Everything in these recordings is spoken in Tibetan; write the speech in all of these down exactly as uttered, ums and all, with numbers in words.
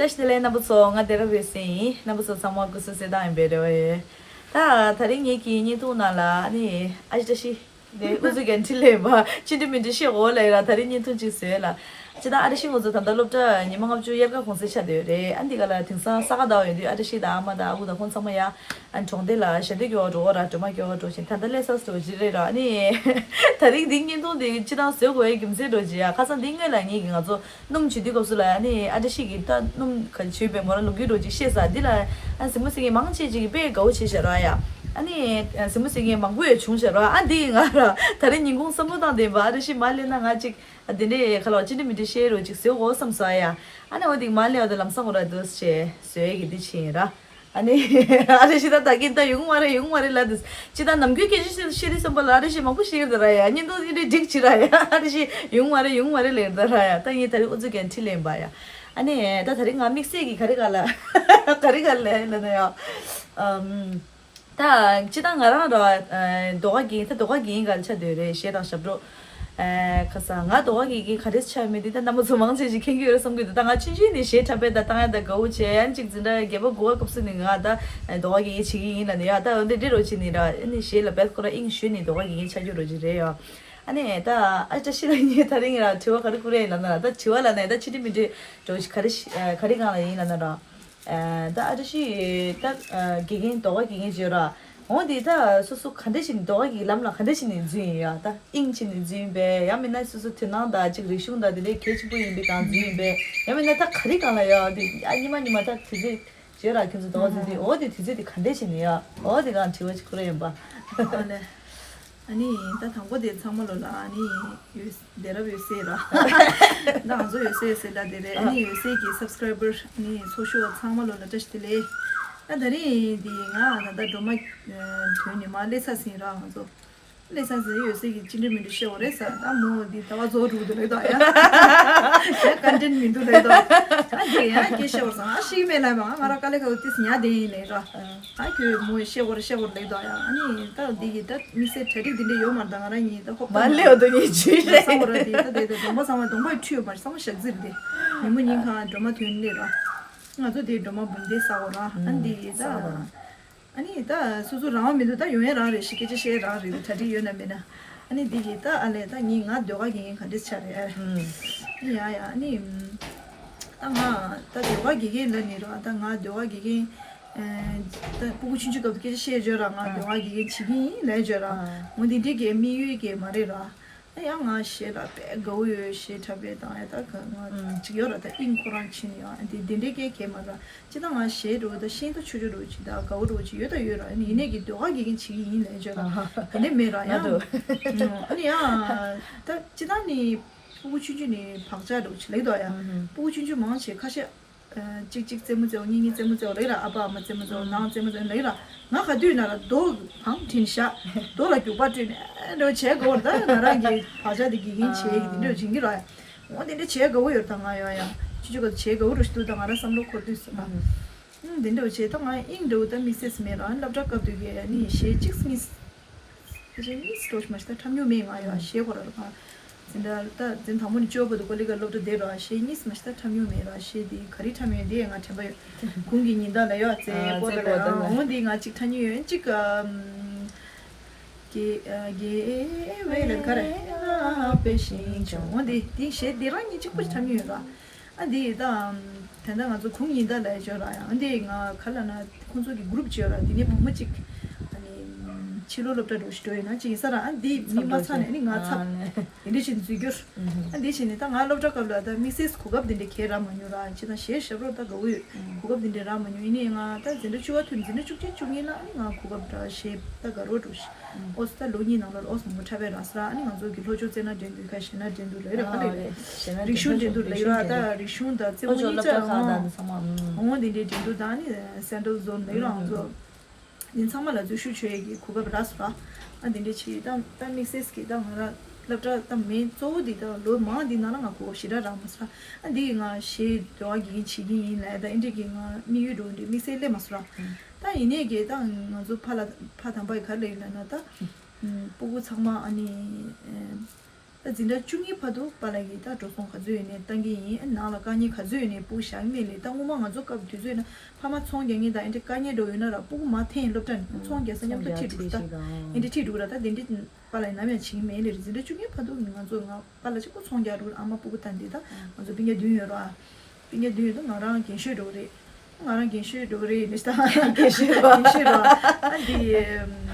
བཀྲ་ཤིས་བདེ་ལེགས་རྣམ་པ་ཚོ། ང་བདེ་རབ་ཡོད་སེ་ཡིན། རྣམ་པ་ཚོ་ཚང་མ་སྐུ་གཟུགས་གསལ་ཐང་ཡིན་པའི་རེ་བ་ཡོད། ད་དེ་རིང་ངེད་ཀྱི་བརྙན་ཐུང་ནང་ལ་ཨ་ནི་ཨ་ཅེ་བཀྲ་ཤིས་དེ་ཨུ་ཚུགས་ཀྱང་ཁྲིད་ལས་པ་ཅི་འདྲ་མི་འདྲ་བཤད་དགོས་ལ་ཡིན་ར། དེ་རིང་བརྙན་ཐུང་ཅིག་བཟོས་ལ། ཅི་ད་ཨ་བཀྲ་ཤིས་ང་ཚོ་ད་ལྟ་སློབ་གྲྭ་ཉི་མ་ལྔ་བཅུ་དབྱར་ཁ་གུང་སེང་ཆགས་བསྡད་ཡོད་རེད། ཨ་འདི་ག་ལ་དེང་སང་ས་ག་ཟླ་བ་ཡོད་དུས་ཨ་བཀྲ་ཤིས་དང་ཨ་མ་དང་ཨ་ཁུ་དང་ཁོང་ཚང་མ་ཡ་ཨ་གྲོང་སྡེ་ལ་ཞལ་འདོན་སྐྱོར་བ་འགྲོ་བ་ར་སྒྲོལ་མ་སྐྱོར་བ་འགྲོ་བཞིན། ད་ལྟ་སླེབས་ཚར་འགྲོ་གི་རེད་ར། ཨ་ནི་དེ་རིང་འདི་བརྙན་ཐུང་འདི་སྤྱིར་བཏང་བཟོ་དགོས་ཡའི་རྒྱུ་མཚན་འགྲོ་གི་ཡ། ཁ་སང་འདི་སྔོན་ལ་ངེད་ཀྱི་ང་ཚོ་སྣུམ་བྱེད་དུས་སྐབས་སུ་ལ་ཨ་ནི་ཨ་བཀྲ་ཤིས་ཀྱིས་ད་སྣུམ་ག་བྱུས་པའི་མོ་ར་ལུག་གི་འགྲོ་ཅིག་བཤད་ས་འདི་ལ་ཨ་གཟིགས་མོ་གཟིགས་མཁན་མང་ཆེ་ཅིག་གིས་དཔེ་དགའ་བོ་བྱས་བཞག་ར་ཡ། ཨ་ནི་གཟིགས་མོ་གཟིགས་མཁན་མང་པོ་ཡང་བྱུང་བཞག་ར། ཨ་འདི་ང་ར་ད་རིང་ཉིན་གུང་བསམ་བློ་བཏང་བསྡད་པ་ཨ་བཀྲ་ཤིས་མ་སླེབས་ན་ང་ཅིག་ཨ་དེ་འདྲའི་ཁ་ལོ་ཅི་འདྲ་མི་འདྲ་བཤད་རོགས་ཅིག་བཟོས་གོ་བསམ་སོང་ཡ། ཨ་ནི་འོ་དེ་མ་སླེབས་བ་དེ་ལམ་སང་འོ་ར་འདུག་ཅེས་བཟོས་ཀྱི་འདི་ཕྱིན་ར། ཨ་ནི་ཨ་རེ་ཞིག་ད་ད་གིན་ད་ཡོང་མ་རེད་ཡོང་མ་རེད་ལ་དེ་ཅི་ད་ནམ་རྒྱུན་སྐད་ཆ་བཤད་བཤད་དུས་ཙམ་པ་ལ་ཨ་རེ་ཞིག་མང་པོ་བཤད་ཀྱི་ད་ར་ཡ། བརྙན་ཐུང་འདི་འདྲའི་སྒྲིག་ཅི་ར་ཡ། ཨ་རེ་ཞིག་ཡོང་མ་རེད་ཡོང་མ་རེད་ལབ་ད་ར་ཡ། ད་ངས་ད་རིང་ཨུ་ཚུགས་ཀྱང་ཁྲིད་ལེན་པ་ཡ། ཨ་ནི་ད་ད་རིང་ང་དམིགས་བསལ་གྱི་ག་རེ་ག་ལ་ག་རེ་ག་ལ་ལ་ན་ཡ། ཨམ། ད་སྤྱིར་བཏང་ང་རང་ར་ཨ་ཟློས་གར་དགེ་རྒན་ད་ཟློས་གར་དགེ་རྒན་ག་ལ་ཆགས་བསྡད་རེད། གཞས་དང་ཞབས་བྲོ། ཨ་ཁ་སང་ང་ཟློས་གར་དགེ་རྒན་ག་རེ་ཆགས་མེད་དེ་ད་རྣམ་པ་ཚོ་མང་ཆེ་ཞིག་མཁྱེན་གྱི་ཡོད་རེད་བསམ་གྱི་འདུག་ད་ང་ཆུང་ཆུང་ནས་གཞས་འཁྲབ་པའི་ད་བཏང་ཡ་ད་དགའ་བོ་བྱས། ཨ་ནི་གཅིག་འཛིན་གྲྭ་བརྒྱད་པ་དགུ་པ་སྐབས་སུ་ནས་ང་ད་ཟློས་གར་དགེ་རྒན་བྱེད་ཀྱི་ཡིན་ལབ་ནས་ཡ། ད་འོ་འདི་འདྲ་རོ་བྱས་ནས་ར་ཨ་ནི་གཞས་ལ་བེད་ཁོ་ར་དབྱིངས་ཞུས་ནས་ཟློས་གར་དགེ་རྒན་ཆགས་རྒྱུ་རོ་ཅིག་རེད་ཡ། ཨ་ནི་ད་ཨ་བཀྲ་ཤིས་ལགས་ངས་ད་རིང་ར་དྲི་བ་ག་རེ་བསྐུར་ཡ་ཡིན་ལབ་ན་ར། ད་དྲི་བ་ལབ་ན་ད་ཅི་འདྲ་མི་འདྲ་འགྲོ་ག་རེ་ག་རེ་སྒང་ལ་ཡིན་ལབ་ན་ར། ཨ་ད་ཨ་བཀྲ་ཤིས་ད་ཨ་དགེ་རྒན་ཟློས་གར་དགེ་རྒན་བྱས་ར། འོ་འདི་ད་སོ་སོ་ག་འདྲ་ཞིག་ནས་ཟློས་གར་གྱི་ལམ་ལ་ག་འདྲ་ཞིག་ནས་འཛུལ་ཡིན་ཡ། ད་དབྱིངས་ཅིག་ནས་འཛུལ་ཡིན་པས། ཡང་མིན་ན་སོ་སོ་དོན་སྣང་དང་ཅིག་རིག་གཞུང་དང་དེ་འདྲའི་གལ་ཆེན་པོ་ཡིན་པའི་སྒང་འཛུལ་ཡིན་པས། ཡང་མིན་ན་ད་ག་རེ་སྒང་ལ་ཡ། འདི་ཨ་ཉི་མ་ཉི་མ་ད་དུས་ཚོད་བརྗོད་ར་ཁྱོད་ཚོ་ཟློས་གར་འཛུལ་དུས། འོ་དེ་དུས་ཚོད་དེ་ག་འདྲ་ཞིག་ནས་ཡ། འོ་དེ་སྒང་དྲི་བ་ཅིག་བསྐུར་ཡ་ཡིན་པ། ཨ་ལས། ཨ་ནི་ད་དང་པོ་དེ་ཚང་མ་ལོ་ལ་ཨ་ནི་ཡོད་བདེ་རབ་ཡོད་སེ་ར། ད་ང་ཚོ་ཡོད་སེ་ཡོད་སེ་ལ་དེ་རེད། ཨ་ནི་ཡོད་སེ་གི་སབ་སི་ཀ་རའི་བར་ཨ་ནི་ཚོགས་ཞུགས་པ་ཚང་མ་ལོ་ལ་བཀྲ་ཤིས་བདེ་ལེགས། ད་ད་རིང་འདི་ང་ད་ལྟ་སྒྲོལ་མ་ཐོན་ནས་མར་སླེབས་ཚར་ཟིན་ར། ང་ཚོ་སླེབས་ཚར་ཟིན་ཡོད་སེ་གི་ཅི་འདྲ་མི་འདྲ་བཤད་དགོས་རེད་ཟེར། ད་མོ་འདི་ཟླ་བ་རྫོགས་འགྲོ་གི་འདུག་ལབ་ད་ཡ། ཡ་ཀོན་ཊེན་མི་འདུག་ལབ་ད། ད་འདི་ཡ་སྐད་བཤད་དགོས་ཟེར། ང་ཤེས་མེད་ལབ་མ། ང་རང་དཀའ་ལས་ཁག་ཏིས་ཉལ་བསྡད་ཡིན་ལབ་ར། ཨ་ཁྱོད་མོ་ཡི་བཤད་དགོས་རེད་བཤད་དགོས་རེད་ལབ་དོ་ཡ། ཨ་ནི་ད་འདི་གི་ད་དམིགས་བསལ་གྲ་སྒྲིག་འདི་འདྲ་ཡོད་མ་རེད། ད་ང་རང་གཉིས་ད་ཧོབ་མ་སླེབས་དོ་ངས་ཇུས་རེད་བསམ་གོ་ར། དེ་ད་དེ་ད་གདོང་པ་ཚང་མ་གདོང་པ་ཡི་འཁྲུད་ཡོད་མ་རེད། ཚང་མ་ཞག་རྩིས་རེད། དེ་ཉིན་མོ་ཉིན་གང་སྒྲོལ་མ་ཐོན་སླེབས་ར། ང་ཚོ་དེ་སྒྲོལ་མ་འབུམ་སྡེ་ས་གོ་ར། ཨ་ནི་འདི་གི་ད་ཨ་ནི་ད་སོ་སོ་རང་དབང་མི་འདུག་ད་ཡོང་ཡ་རང་རེད་ཤི། སྐད་ཆ་བཤད་ཡ་རང་རེད། གྲ་སྒྲིག་ཡོད་ན་མེད་ན། ཨ་ནི་འདི་གི་ད་ཨ་ལས་ད་ངས་ང་ཟློས་གར་དགེ་རྒན་ག་འདྲས་ཆགས་རེད་ཨ། ཡ་ཡ་ཨ་ནི། ད་ང་ད་ཟློས་གར་དགེ་རྒན་ལབ་ནི་རོ། ད་ང་ཟློས་གར་དགེ་རྒན། ཨ་ད་སྤུ་གུ་ཆུང་ཆུང་སྐབས་དུ་སྐད་ཆ་བཤད་བརྗོད་ར། ང་ཟློས་གར་དགེ་རྒན་བྱེད་ཀྱི་ཡིན་ལབ་བརྗོད་ར། འོ་འདི་འདྲའི་གི་དམིགས་ཡུལ་གི་མ་རེད་ར། ད་ཡང་ང་གཞས་ལ་དཔེ་དགའ་བོ་ཡོད། གཞས་འཁྲབ་པའི་དང་ཡ་ད་ག་ང་ཅིག་ཡོད་ར། ད་དབྱིངས་ཁོ་རང་ཕྱིན་ཡོད། ཨ་འདི་འདི་འདྲའི་གི་གི་མ་ར། ཅི་ད་ང་གཞས་འགྲོ་ད་ཤེས་ད་ཆོ་ཆོ་འགྲོ་ཅིག་ད་དགའ་བོ་འགྲོ་ཅིག་ཡོད་ད་ཡོད་ར། ཡིན་ནའི་གི་ཟློས་གར་དགེ་རྒན་བྱེད་ཀྱི་ཡིན་ལབ་བརྗོད་ར། དེ་འདྲ་མེད་ར་ཡང་། ཨ་ནི་ཡང་ད་ཅི་ད་ནི། སྤུ་གུ་ཆུང་ཆུང་ནས་བག་ཆགས་འདྲ་བོ་ཅིག་ལེགས་འདུག་ཡ། ཨ་ཧུམ། སྤུ་གུ་ཆུང་ཆུང་མང་ཆེ་ཁ་ཤས། ཨ་གཅིག་གཅིག་རྩེད་མོ་རྩེའོ། གཉིས་གཉིས་རྩེད་མོ་རྩེའོ་ལེགས་ར། ཨ་ཕ་ཨ་མ་རྩེད་མོ་རྩེའོ། ཨ་ནང་རྩེད་མོ་རྩེའོ་ལེགས་ར། ང་ག་དུས་ན་ར་རྡོ་གང་དྲིན་ཤག་རྡོ་ལ་རྒྱུག་པ་སྤྲོད་ནས་འདྲ་བོ་བྱས་དགོས་ར། ད་ང་རང་གི་བག་ཆགས་དེ་དགེ་རྒན་བྱས་ཀྱི་དེ་འདྲ་བྱེད་ཀྱི་ར། འོ་དེ་འདྲ་བྱས་དགའ་བོ་ཡོད་ད་ང་ཡོང་ཡ། ཆུ་ཆུ་ག་བྱས་དགའ་བོ་འགྲོ་ཞིག་འདུག་ད་ང་རང་བསམ་བློ་འཁོར་དུས་སུ་ད། ཨ་འདི་འདྲ་བྱས་ད་ང་དབྱིངས་འདྲ་བོ་ད་དམིགས་བསལ་མེད་ར། སློབ་གྲྭ་སྐབས་དུས་ཀྱི་ཨ་ནི་གཞས་གཅིག་གཉིས། ཕལ་ཆེར་གཉིས་སུ་འགྲོ་ཞིག་མ་ཤི་ད་འཁྲབ་མྱོང་མེད། ང་ཡོད་གཞས་ཁོ་ར་རུ་ཁ། འཛིན་གྲྭ་ད་འཛིན་དང་པོ་ནས་བཅུ་པ་བར་དུ་ཀོ་ལི་ག་སློབ་གྲྭ་དེ་རུ་གཞས་གཉིས་སུ་མ་ཤི་ད་འཁྲབ་མྱོང་མེད་ར། གཞས་དེ་ག་རེ་འཁྲབ་མྱོང་དེ་ང་དྲན་པ་ཡོད། གུང་གི་ཉི་ཟླ་ལ་ཡོད་ཚེ་ཨ་པོ་ཏ་ལ་ཡོད། འོ་འདི་ང་གཅིག་འཁྲབ་མྱོང་ཡོད་གཅིག་གི་ཨ་གི་ཨ་གི་ཨེ་ཝེ་ལ་ག་རེ་ཨ་པེ་ཤིང་ཆུང་འོ་འདི་འདི་གཞས་འདི་རང་ཉིད་གཅིག་པོ་ཞིག་འཁྲབ་མྱོང་ཡོད་ར། ཨ་འདི་ད་ད་ལྟ་ང་ཚོ་གུང་ཉི་ཟླ་ལ་ཡོད་ར། ཡང་ཨ་འདི་ང་ག་ལ་ན། ཁོང་ཚོ་གི་གུ་རུབ་ཅིག་ཡོད་ར། དེ་ནས་བུ་མོ་གཅིག་ཨ་ནི་ཕྱི་ལོགས་སློབ་གྲྭ་འགྲོ་ཞིག་འགྲོ་ཡོད་ན་གཅིག་ཡིན་ས་ར། ཨ་འདི་མི་མ་ཚང་ནས་ཨ་ནི་ང་ཚ་དེ་འདྲ་ཞིག་འཛུལ་རྒྱུར། ཨ་འདི་བྱས་ནས་ད་ང་སློབ་གྲྭ་སྐབས་ལ་ད་དམིགས་བསལ་གོ་སྐབས་དེ་འདྲ་གས་རག་མ་མྱོང་ར། ཅི་ད་གཞས་ཞབས་བྲོ་ད་དགའ་བོ་ཡོད། གོ་སྐབས་དེ་འདྲ་རག་མ་མྱོང་། ཡིན་ནའི་ང་ད་འཛིན་གྲྭ་བཅུ་པ་ཐོན་འཛིན་གྲྭ་བཅུ་གཅིག་བཅུ་གཉིས་ལ་ཨ་ནི་ང་གོ་སྐབས་རག་གཞས་ད་དགའ་རོགས་འགྲོ་ཞིག་ཨོ་སི་ད་ལོ་གཉིས་ནང་ལ་ཨོ་སི་མང་པོ་འཁྲབ་པའི་ར་ས་ར། ཨ་ནི་ང་ཚོ་གི་ལྷོ་ཕྱོགས་རྩེད་ན་འགྲན་བསྡུར་ཁ་གཞས་ན་འགྲན་བསྡུར་ལ་ཡོད་ར། ཨ་ལེ་རིག་གཞུང་འགྲན་བསྡུར་ལ་ཡོད་ར། ད་རིག་གཞུང་དང་རྩེད་མོ་གཉིས་ཆ་རང་འོང་དེ་འདྲའི་འགྲན་བསྡུར་དང་ནི་སེན་ཊལ་ཛོན་ལ་ཡོད་ར། ང་ཚོ་འདི་ཚང་མ་ལ་འཛུལ་ཞུགས་བྱེད་ཡས་ཀྱི་གོ་སྐབས་རག་སོང་ར། ཨ་འདི་འདྲའི་ཆེད་ད་ད་དམིགས་བསལ་གྱི་ད་ང་རང་སློབ་གྲྭ་ད་མེད་གཙོ་བོ་འདི་ད་ལོ་མང་འདི་ནང་ལ་ང་གོ་སྐབས་ཞེ་དྲག་རག་མ་སོང་ར། ཨ་འདི་ང་གཞས་འདྲ་བ་གི་བྱེད་ཀྱི་ཡིན་ལབ་ད་ཨེ་འདྲའི་གི་ང་དམིགས་ཡུལ་འགྲོ་འདི་དམིགས་བསལ་སླེབས་མ་སོང་ར། ད་ཡིན་ནའི་གི་ད་ང་ཚོ་ཕ་ལ་ཕ་དམ་པ་ཡི་ག་རེ་ལབ་ན་ད་སྤུ་གུ་ཚང་མ་ཨ་ནི་ ད་འཛིན་གྲྭ་བཅུ་གཉིས་བར་དུ་པཱ་ལགས་ཀྱིས་ད་འགྲོ་སོང་ག་ཚོད་ཡོད་ནའི་བཏང་གི་ཡིན། ནང་ལ་དཀའ་ངལ་ག་ཚོད་ཡོད་ནའི་སྤུ་གུ་བཞག་གི་མེད་ལེ། ད་སྔོན་མ་ང་ཚོ་སྐབས་དུས་ཚོད་ན་ཕ་མ་ཚོང་རྒྱག་མཁན་དང་ཨེ་འདྲ་དཀའ་ངལ་འགྲོ་ཡོད་ན་ར་སྤུ་གུ་མར་འཐེན་སློབ་གྲྭ་ནས་ཚོང་རྒྱག་ས་མཉམ་དུ་ཁྲིད་འགྲོ་ད། ཨེ་འདྲ་ཁྲིད་འགྲོ་ར། ད་དེ་འདྲ་པཱ་ལགས་ནམ་ཡང་བྱེད་ཀྱི་མེད་ལེ། འཛིན་གྲྭ་བཅུ་གཉིས་བར་དུ་ང་ཚོ་ང་པཱ་ལགས་གཅིག་པུ་ཚོང་རྒྱག་འགྲོ། ཨ་མ་སྤུ་གུ་བལྟ་འདི་ད་ང་ཚོ་སྤུན་ཀྱག་བདུན་ཡོད་ར། སྤུན་ཀྱག་བདུན་ཡོད་དུས་ང་རང་རྒན་ཤོས་འགྲོ་གི་རེད། ང་རང་རྒན་ཤོས་འགྲོ་གི་རེད་ནི་ད། རྒན་ཤོས་རོ། རྒན་ཤོས་རོ། ཨ་འདི་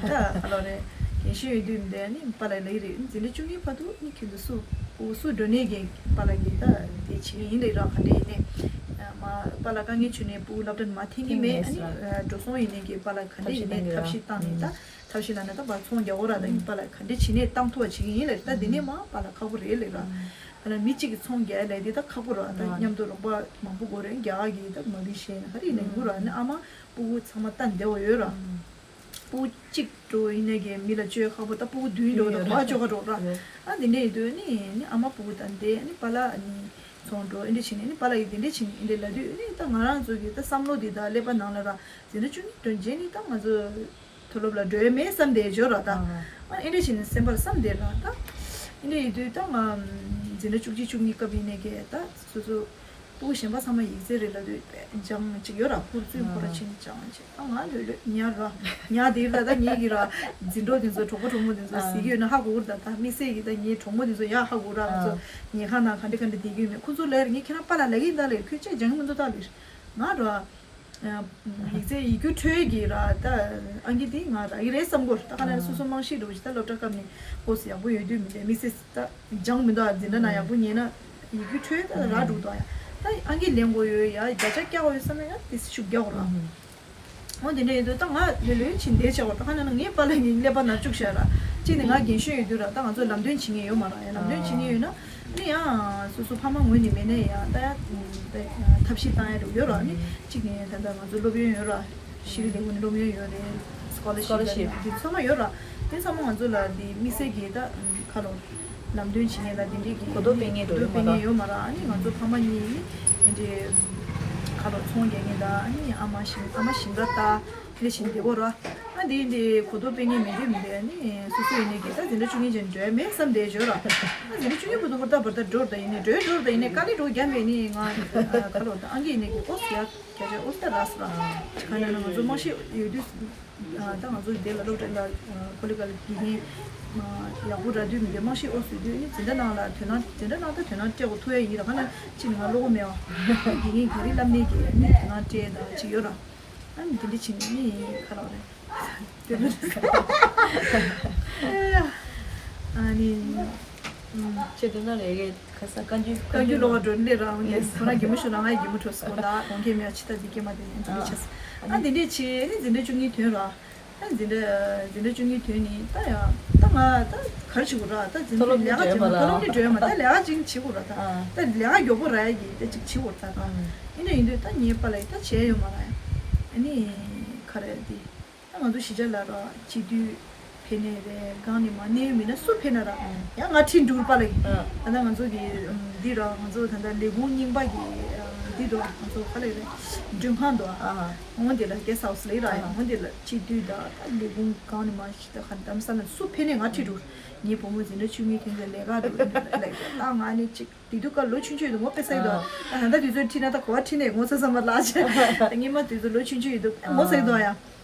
ད་ཨ་ལོ་རེད། རྒན་ཤོས་ཡོད་དུས་འདི་ནི་པཱ་ལགས་ལབ་ཀྱི་རེད། འཛིན་གྲྭ་བཅུ་གཉིས་བར་དུ་ནི་ཁྱོད་ཚོ་སུ་སུ་འགྲོ་ནས་ཀྱི་པཱ་ལགས་ཀྱིས་ད་དེ་བྱེད་ཀྱི་ཡིན་ལེ་ར། ག་འདྲ་ཡིན་ནའི་མ་པཱ་ལགས་དཀའ་ངལ་བྱུང་ནས་སྤུ་གུ་སློབ་གྲྭ་ནས་མར་འཐེན་གྱི་མེད། ཨ་ནི་འགྲོ་སོང་ཡིན་ནའི་ཀྱི་པཱ་ལགས་ག་འདྲ་ཡིན་ནའི་ཐབས་ཤེས་བཏང་ནས་ད། ཐབས་ཤེས་ལ་ནི་ད་པཱ་ཚོང་རྒྱག་གོ་ར། ད་ཡིན་པཱ་ལགས་ག་འདྲ་བྱེད་ནས་བཏང་ཐུབ་པ་བྱེད་ཀྱི་ཡིན་ལེ། ད་འདི་ནས་མ་པཱ་ལགས་ཁག་པོ་རེད་ལེ་ར། ཨ་ལ་མི་གཅིག་གིས་ཚོང་རྒྱག་ལས་དེ་ད་ཁག་པོ་ར། ད་མཉམ་དུ་རོགས་པ་མང་པོ་དགོས་རེད། རྒྱ་གར་གྱི་ད་མ་བི་ཤེས་ན་ཧ་རི་ནས་ཡོང་གི་ར། ནི་ཨ་མ་སྤུ་གུ་ཚང་མ་ལྟ་འདེ་བ་ཡོད་ར། སྤུ་གུ་གཅིག་འགྲོ་ཡིན་ནས་ཀྱི་མི་ལ་བཅོལ་ཁག་པོ། ད་སྤུ་གུ་བདུན་འགྲོ་ད་གོ་བ་བཅོལ་ཁ་འགྲོ་ར། ཨ་འདི་འདྲ་ཡིན་དུས་ནི་ནི་ཨ་མ་སྤུ་གུ་ད་འདི་ནི་པཱ་ལགས་ནི་ཚོང་འགྲོ་ཨེ་འདྲ་བྱེད་ནི་ནི་པཱ་ལགས་ཀྱིས་འདི་འདྲ་བྱེད་ནི་ཨེ་འདྲ་ལབ་དུས་ནི་ད་ང་རང་ཚོ་གི་ད་བསམ་བློ་འདི་ད་ཀླད་པ་ནང་ལ་ར། འཛིན་གྲྭ་བཅུ་གཉིས་འགྲོ་རྗེས་ནི་ད་ང་ཚོ་མཐོ་སློབ་ལ་འགྲོ་ཡ་མེད་བསམ་བསྡད་ཡོད་ར་ད། ཨ་ཨེ་འདྲ་བྱས་ནས་སེམས་པར་བསམ་བསྡད་ར་ད། ཨེ་འདྲ་ཡིན་དུས་ད་ང་འཛིན་གྲྭ་བཅུ་གཅིག་བཅུ་གཉིས་སྐབས་ཡིན་ནས་ཀྱི་ད་སོ་སོ་སྤུ་གུ་གཞན་པ་ཚང་མ་ཡིག་ཚད་རེད་ལབ་དུས་སྦས་སྦྱང་ཅིག་ཡོད་ར། ཧུར་བརྩོན་ཁོ་ར་བྱས་ནས་སྦྱང་ཅིག་ད་ང་ལོས་ལོས་ཉར་ར་ཉར་དེ་ར། ད་ངེད་ཀྱི་ར་འཛིན་གྲོགས་དེ་ཚོ་གྲོགས་པོ་གྲོགས་མོ་དེ་ཚོ་གཟིགས་ཡོད་ན་ཧ་གོ་གི་ར། ད་ད་དམིགས་བསལ་གྱི་ད་ངའི་གྲོགས་མོ་དེ་ཚོ་ཡ་ཧ་གོ་ར། ང་ཚོ་ཉལ་ཁང་ནང་ག་འདྲ་ག་འདྲ་བསྡད་ཀྱི་ཡོད་མེད་ཁོ་ཚོ་ལབ་ར། ངས་ཁྱེད་རང་པཱ་ལགས་ལབ་ཀྱི་ཡིན་ད་ལབ། ཁྱོད་ཅིག་སྦྱང་གི་མི་འདུག་ད་ལབ་ང་ར། ཡིག་ཚད་ཡིག་རྒྱུགས་འཕྲོད་ཀྱི་ར་ད། ཨང་ཀི་འདི་ང་རག་གི་རེད་བསམ་གོ། ད་ག་ནས་སོ་སོ་རྨང་གཞི་འགྲོ་བཞིན་ད་སློབ་གྲྭ་སྐབས་ནས་ཨོ་སི་ཡག་པོ་ཡོད་དུས་མི་འདྲ། དམིགས་བསལ་ད་སྦྱང་མི་འདུག་འཛིན་གྲྭ་ནང་ཡག་པོ་ཉན་ན་ཡིག་རྒྱུགས་འཕྲོད་ད་རག་འགྲོ་འདུག་ཡ། ད་ཨང་ཀི་ལེན་དགོས་ཡོད་ཡ། བརྒྱ་ཆ་བརྒྱ་དགོས་ཡོད་བསམ་ན་ཡ་དེ་ཤུགས་རྒྱག་དགོས་ར། འོ་དེ་འདྲ་ཡིན་དུས་ད་ང་ལོས་ལོས་ཕྱིན་བསྡད་བྱ་བ། ད་ག་ནས་ན་ངའི་པཱ་ལགས་ཀྱི་ཀླད་པ་ནང་བཅུག་བཞག་ར། གཅིག་ནས་ང་རྒན་གཞོན་ཡོད་དུས་ར་ད་ང་ཚོ་ལམ་སྟོན་བྱེད་མཁན་ཡོད་མ་ར། ཡ་ལམ་སྟོན་བྱེད་མཁན་ཡོད་ན་ནི་ཡང་སོ་སོ་ཕ་མ་ངོས་ནས་མེད་ན་ཡང་ད་ཡ་ཐབས་ཤེས་བཏང་ཡ་འགྲོ་ཡོད་ར། ནི་གཅིག་ནས་ད་ལྟ་ང་ཚོ་སློབ་ཡོན་ཡོད་ར། ཤེས་རིག་ལས་ཁུངས་ནས་སློབ་ཡོན་ཡོད་རེད། སི་ཀོ་ལར་ཤིབ་ལ་འདི་ཚང་མ་ཡོད་ར། དེ་ཚང་མ་ང་ཚོ་ལ་འདི་དམིགས་བསལ་གྱི་ད་ཁ་ལོ་ལམ་སྟོན་བྱེད་མཁན་ལ་དེ་འདྲས་ཀྱི་གོ་རྟོགས་སྤེལ་མཁན་འགྲོ་གོ་རྟོགས་སྤེལ་མཁན་ཡོད་མ་ར། ཨ་ནི་ང་ཚོ་ཕ་མ་གཉིས་ནི་དེ་འདྲས་ཁ་ལོ་ཚོང་རྒྱག་མཁན་དང་ཨ་ནི་ཨ་མ་ཞིང་ཨ་མ་ཞིང་ཁ་ལྟ་དེ་བཞིན་བདེ་པོ་ར། ཨ་འདི་འདི་གོ་རྟོགས་སྤེལ་མཁན་མེད་དུས་མི་འདྲ། ཨ་ནི་སོ་སོ་ཡིན་ནས་ཀྱི་ད་འཛིན་གྲྭ་བཅུ་གཉིས་ཅན་འགྲོ་ཡ་མེད་བསམ་བསྡད་ཡོད་ར། ཨ་འཛིན་གྲྭ་བཅུ་གཉིས་བར་དུ་ཧུར་ཐག་འབར་ཐག་འགྲོ་ར། ད་ཡིན་ནས་འགྲོ་འགྲོ་ར། ད་ཡིན་ནས་དཀའ་ལས་འགྲོ་རྒྱབ་པས་ནི་ང་ཁ་ལོ་ད་ཨང་ཀི་ཡིན་ནས་ཀྱི་ཨོ་སི་ཡ། རྒྱ་ཆེ་ཨོ་སྟེ་ར་སི་ར། ག་ནས་ན་ང་ཚོ་རྨང་གཞི་ཡོད་དུས། ད་ང་ཚོ་འདི་ལ་སློབ་གྲྭ་ལ་ཀོ་ལི་ག་ལ་དགེ་རྒན་ཡག་པོ་རག་དུས་མི་འདི་རྨང་གཞི་ཨོ་སི་དུས་ནི་འཛིན་གྲྭ་ནང་ལ་དོ་སྣང་འཛིན་གྲྭ་ནང་ད་དོ་སྣང་སྤྲད་དགོས་ཐུག་ཡ་ཡིན་ར། ག་ནས་ཅི་ནི་ང་བློ་ཁོག་མེད་བ། དགེ་རྒན་ག་རེ་བསླབ་ནས་ཀྱི་ནི་དོ་སྣང་སྤྲད་ད་ཅི་ཡོད་ར། ཨ་ནི་འདི་འདྲ་བྱེད་ནི་ནི་ཁ་ལོ་རེད། དེ་ལ་ཨ་ནི། ཆེད་དུ་ན་ལས་ཀའི་ཁ་ས་བཀའ་འགྱུར་བཀའ་འགྱུར་ལོག་པ་འགྲོ་ལེ་ར། ཁོ་རང་གི་མུ་ཤོ་རང་ང་ཡི་གི་མུ་ཁྲོ་སོ་ད་གོང་ཁེ་མེ་ཆི་ད་འདི་སྐྱེ་མ་དེ་ཡིན་དུ་ཆེ། ཨ་འདི་འདྲས་ཆེ་ནི་འཛིན་གྲྭ་བཅུ་གཉིས་ཐོན་ར། ཨ་འཛིན་གྲྭ་འཛིན་གྲྭ་བཅུ་གཉིས་ཐོན་ནི་ད་ཡང་ད་ང་ད་ག་རེ་བྱེད་དགོས་ར། ད་འཛིན་གྲྭ་ལས་ཀ་བྱེད་མ་ཐོ་སློབ་ནི་འགྲོ་ཡ་མ་ད་ལས་ཀ་ཅིག་བྱེད་དགོས་ར། ད་ད་ལས་ཀ་མགྱོགས་པོ་ར་ཡ་གི་ད་ཅིག་བྱེད་དགོས་ར། ད་ཨིན་འདྲ་ཡིན་དུས་ད་ངའི་པཱ་ལགས་ད་བྱས་ཡོད་མ་ར་ཡ། ཨ་ནི་ག་རེ་འདི། ད་ང་ཚོ་གཞིས་ཆགས་ལ་ར་སྤྱི་འཐུས་ཕེབས་ནས་རེད། གང་ནས་མ་གནས་ཡུལ་མིན་ན་སུ་ཕེབས་ན་ར་ཡང་ང་ཁྲིད་འགྲོ་ར་པཱ་ལགས་ཀྱིས། ད་ལྟ་ང་ཚོ་གི་འདི་ར་ང་ཚོ་ད་ལྟ་ལས་ཁུངས་རྙིང་པ་གི་འདི་འདུག་ང་ཚོ་ག་ལས་རེད། མགྲོན་ཁང་འདུག་འོ་འདི་ལ་གེ་སི་ཧའུ་སི་ལས་ར་ཡང་འོ་འདི་ལ་སྤྱི་འཐུས་དང་ད་ལས་ཁུངས་གང་ནས་མ་ཞིག་ད་ག་རེ་རྡ་རམ་ས་ལ་སུ་ཕེབས་ནས་ང་ཁྲིད་འགྲོ། ངའི་བུ་མོ་འཛིན་གྲྭ་བཅུ་གཉིས་ཐོན་ཚེ་ལས་ཀ་འགྲོ་ཡིན་འདུག་ལ་ལས་ཀ་ད་ང་ནི་གཅིག་དེ་དུས་སྐབས་ལོ་ཆུང་ཆུང་ཡོད་དུས་ངོ་དཔེ་ས་ཡི་འདུག་ད་ད་ལྟ་དུས་ཚོད་ཁྲིད་ན་ད་གོ་བ་ཁྲིད་ནས་ངོ་ཚ་ས་མ་ལགས་ཆེ། ད་སྔོན་མ་དུས་ཚོད་ལོ་ཆུང་ཆུང་ཡོད་དུས་ངོ་ཚ་ཡི་འདུག་ཡ།